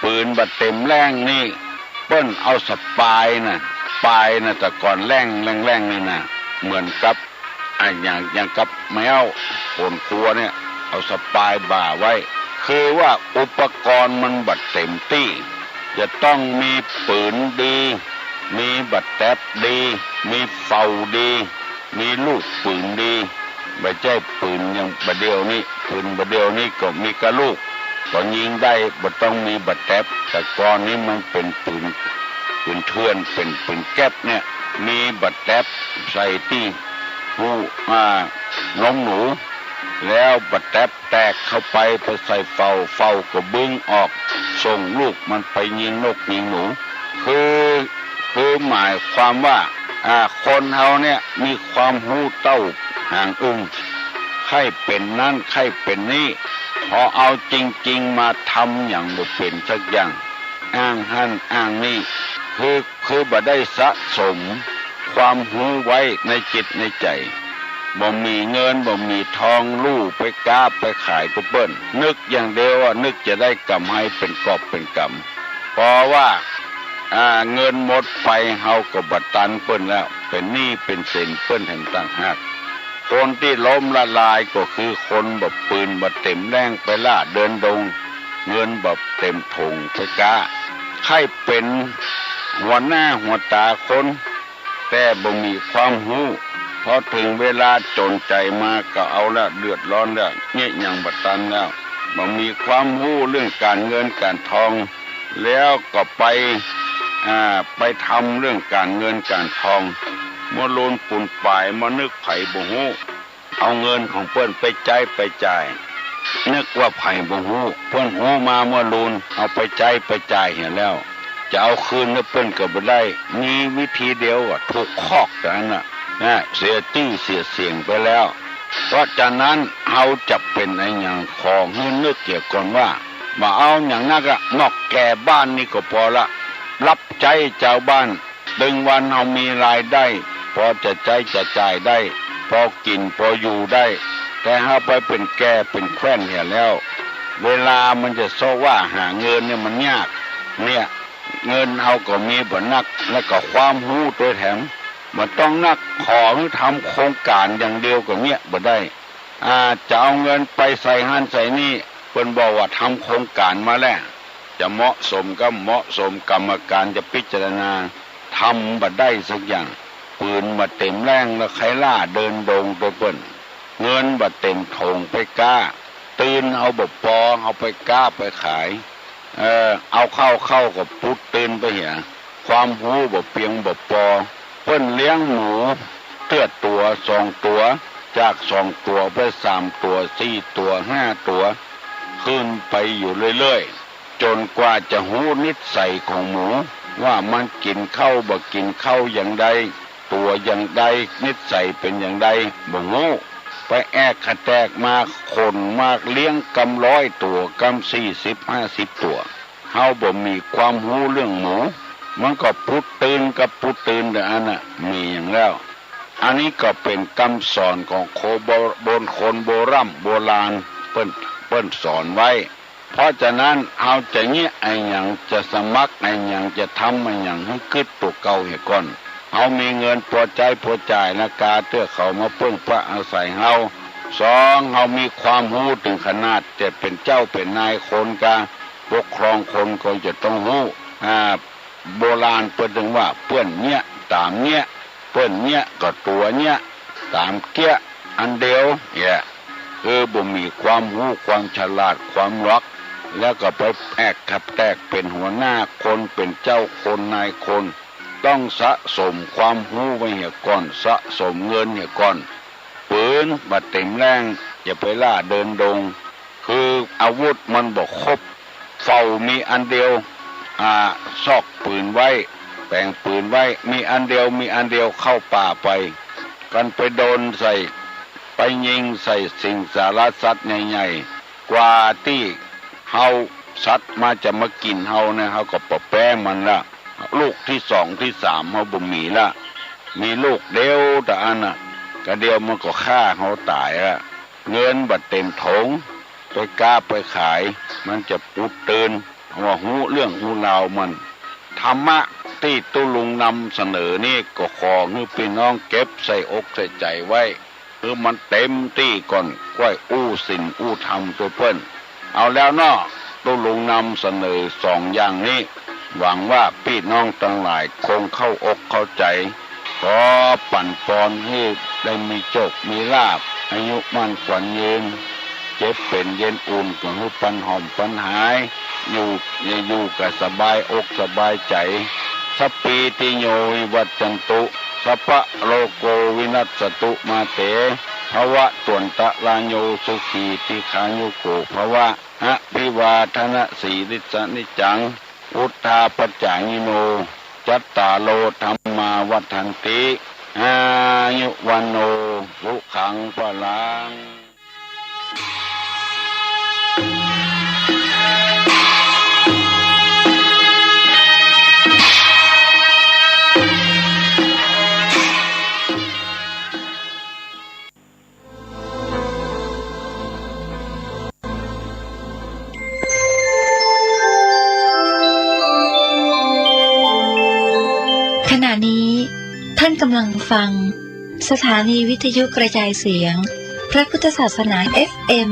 ปืนบ่เต็มแล้งนี่ เปิ้นเอาสะปายน่ะ ปายน่ะ แต่ก่อนแล้ง แล้ง แล้งนี่น่ะ เหมือนกับ อะ อย่าง อย่างกับแมว คนครัวเนี่ย เอาสะปายบ่าไว้ คือว่าอุปกรณ์มันบ่เต็มตี้ จะต้องมีปืนดี มีบ่าแต๊บดี มีเฝ่าดี มีลูกปืนดี บ่ใจ้ปืนอย่างบ่าเดี่ยวนี้ ปืนบ่าเดี่ยวนี้ก็มีกะลูก ก็ยิงได้ บ่ต้องมีบ่าแต๊บ แต่ก่อนนี้มันเป๋นปืน ปืนเถื่อน เป๋นปืนแก๊ปเนี่ย มีบ่าแต๊บใส่ตี้ ฮู้ อ่า นมหนู แล้วบ่าแต๊บแตกเข้าไป ไปใส่เฝ่า เฝ่าก็บึ้งออก ส่งลูกมันไปยิงนกยิงหนู คือ คือหมายความว่า อ่า คนเฮาเนี่ยมีความฮู้เต้าหางอึ่ง ใค่เป๋นนั้นใค่เป๋นนี้ พอเอาจริงๆ มาทำหยังบ่เป๋นสักอย่าง อ้างหั้นอ้างนี่ คือ คือบ่ได้สะสมความฮู้ไว้ในจิตในใจ๋ บ่มีเงินบ่มีทอง ลู่ไปก๊าไปขายกับเปิ้น นึกอย่างเดียวว่านึกจะได้กำไรเป๋นกอบเป๋นกำ พอว่า อ่า เงินหมดไป เฮาก็บ่ตันเปิ้นแล้ว เป๋นหนี้เป๋นสินเปิ้นแหมต่างหาก คนตี้ล้มละลายก็คือคนบ่าปืนบ่าเต็มแล้งไปล่าเดินดง เงินบ่าเต็มถงไปก๊า ใค่เป๋นหัวหน้าหัวต๋าคน แต่บ่มีความฮู้ พอเถิงเวลาจ๋นใจ๋มาก็เอาละ เดือดร้อนแล้ว เยียะหยังบ่ตันแล้ว บ่มีความฮู้เรื่องก๋านเงินก๋านทอง แล้วก็ไป อ่า ไปทำเรื่องก๋านเงินก๋านทอง มัวลูนปูนป๋าย มานึกใผบ่ฮู้ เอาเงินของเปิ้นไปใจ๊ไปจ่าย นึกว่าใผบ่ฮู้ เปิ้นฮู้มามัวลูน เอาไปใจ๊ไปจ่ายเหียแล้ว จะเอาคืนหื้อเปิ้นก็บ่ได้ มีวิธีเดียวอะ ถูกคอกเต้านั้นน่ะ นะ เสียจื้อเสียเสียงไปแล้ว เพราะฉะนั้นเฮาจะเป๋นอะหยัง ขอหื้อนึกเหียก่อนว่า บ่เอาหยังนักอะ นอกแก่บ้านนี่ก็ปอละ รับใจ๊จาวบ้าน ตึงวันเฮามีรายได้ ปอจะใจ๊จะจ่ายได้ ปอกิ๋นปออยู่ได้ แต่เฮาไปเป๋นแก่เป๋นแคว่นเหียแล้ว เวลามันจะเซาะว่าหาเงินเนี่ยมันยาก เนี่ย เงินเฮาก็มีบ่นัก แล้วก็ความฮู้ตวยแถม บ่ต้องนัก ขอหื้อทำโครงก๋านอย่างเดียวก็เยียะบ่ได้ อ่า จะเอาเงินไปใส่หั้นใส่นี่ เปิ้นบอกว่าทำโครงก๋านมาแล้ว จะเหมาะสมกับเหมาะสม กรรมการจะพิจารณา ทำบ่ได้สักอย่าง ปืนบ่เต็มแล้งแล้วใค่ล่าเดินดงตวยเปิ้น เงินบ่เต็มถงไปก๊า ตื่นเฮาบ่ปอ เฮาไปก๊าไปขาย เออ เอาเข้าเข้าก็ปุ๊ดตื่นไปเหีย ความฮู้บ่เปียงบ่ปอ เปิ้นเลี้ยงหมูเตื้อตั๋วสองตั๋ว จากสองตั๋วไปสามตั๋ว สี่ตั๋ว ห้าตั๋ว ขึ้นไปอยู่เรื่อยๆ จ๋นกว่าจะฮู้นิสัยของหมู ว่ามันกิ๋นข้าวบ่กิ๋นข้าวอย่างใด ตั๋วอย่างใด นิสัยเป๋นอย่างใด บ่ฮู้ ไปแอกขะแตกมา ขนมาเลี้ยงกำร้อยตั๋ว กำสี่สิบห้าสิบตั๋ว เฮาบ่มีความฮู้เรื่องหมู มันก็ปูดตื่นกับปูดตื่นเด้ออันน่ะ มีอย่างแล้ว อันนี้ก็เป๋นกำสอนของโคโบ- บนคนโบร่ำโบราณ เปิ้น เปิ้นสอนไว้ เพราะฉะนั้นเฮาจะเยียะอะหยัง จะสมัครอะหยัง จะทำอะหยัง หื้อกึ๊ดตั๋วเก่าเหียก่อน เฮามีเงินปอใจ๊ปอจ่ายละกาเตื้อเขามาเปิ้งปะอาศัยเฮา สอง เฮามีความฮู้เถิงขนาดจะเป๋นเจ้าเป๋นนายคนกา ปกครองคนก็จะต้องฮู้ อ่า โบราณเปิ้นเถิงว่า เปื้อนเยียะต๋ามเยียะ เปื้อนเยียะก็ตั๋วเยียะต๋ามเกี้ย อันเดียวเหีย คือบ่มีความฮู้ความฉลาดความหลอก แล้วก็ไปแอกขับแตกเป๋นหัวหน้าคนเป๋นเจ้าคนนายคน ต้องสะสมความฮู้ไว้เหียก่อน สะสมเงินเหียก่อน ปืนบ่าเต็มแรง อย่าไปล่าเดินดง คืออาวุธมันบ่ครบ เฝ้ามีอันเดียว อ่า ซอกปืนไว้ แป๋งปืนไว้ มีอันเดียว มีอันเดียว เข้าป่าไป กันไปโดนใส่ ไปยิงใส่สิงสารสัตว์ใหญ่ๆ กว่าตี้เฮา สัตว์มาจะมากิ๋นเฮาเนี่ย เฮาก็ปะแป๊มันละ ลูกตี้สองตี้สามเฮาบ่มีละ มีลูกเดียวเต้าอั้นน่ะ กะเดียวมันก็ฆ่าเฮาต๋ายละ เงินบ่าเต็มถง ไปก๊าไปขาย มันจะปูดตื่น ว่าฮู้เรื่องฮู้ราวมัน ธรรมะตี้ตุ๊ลุงนำเสนอนี้ก็ขอหื้อปี้น้องเก็บใส่อกใส่ใจ๋ไว้ หื้อมันเต็มตี้ก่อน ก้อยอู้ศีลอู้ธรรมตวยเปิ้น เอาแล้วเนาะ ตุ๊ลุงนำเสนอสองอย่างนี้ หวังว่าปี้น้องตังหลายคงเข้าอกเข้าใจ๋ ขอปั๋นปอนหื้อได้มีโจคมีลาภ อายุมั่นขวัญยืน เจ็บเป๋นเย็นอุ่นก็หื้อปันหอมปันหาย อยู่ อยู่ก็สบายอกสบายใจ๋ สัพพีติโยวิวัชชันตุ สัพพะโรโควินัสสตุ มาเต ภะวะตวันตะราโย สุขีทีฆายุโก ภะวะ อะภิวาทะนะสีลิสสะนิจจัง วุฑฒาปะจายิโน จัตตาโรธัมมาวัฑฒันติ อายุวัณโณ สุขังพะลัง ขณะนี้ท่านกำลังฟังสถานีวิทยุกระจายเสียงพระพุทธศาสนา เอฟเอ็ม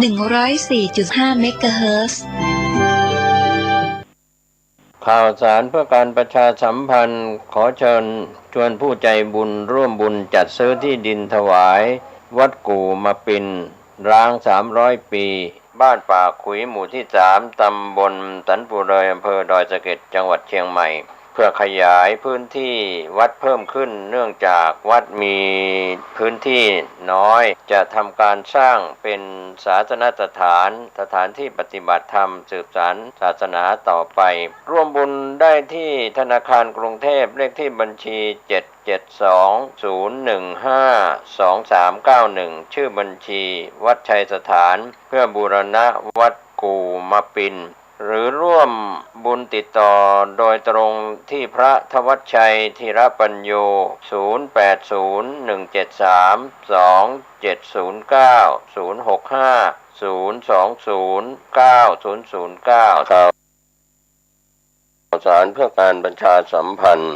หนึ่งร้อยสี่จุดห้า เมกะเฮิรตซ์ ข่าวสารเพื่อการประชาสัมพันธ์ ขอเชิญชวนผู้ใจบุญร่วมบุญจัดซื้อที่ดินถวายวัดกู่มาปินร้างสามร้อยปี บ้านป่าขุย หมู่ที่สาม ตำบลสันปูเรย อำเภอดอยสะเก็ด จังหวัดเชียงใหม่ เพื่อขยายพื้นที่วัดเพิ่มขึ้น เนื่องจากวัดมีพื้นที่น้อย จะทำการสร้างเป็นศาสนสถาน สถานที่ปฏิบัติธรรม สืบสานศาสนาต่อไป ร่วมบุญได้ที่ธนาคารกรุงเทพฯ เลขที่บัญชี เจ็ดเจ็ดสอง ศูนย์หนึ่งห้า สองสามเก้าหนึ่ง ชื่อบัญชีวัดชัยสถาน เพื่อบูรณะวัดกู่มาปิน หรือร่วมบุญติดต่อโดยตรงที่พระธวัชชัย ธีรปัญโญ ศูนย์แปดศูนย์ หนึ่งเจ็ดสาม สองเจ็ดศูนย์เก้า ศูนย์หกห้า ศูนย์สองศูนย์ เก้าศูนย์ศูนย์เก้า ข่าวสารเพื่อการประชาสัมพันธ์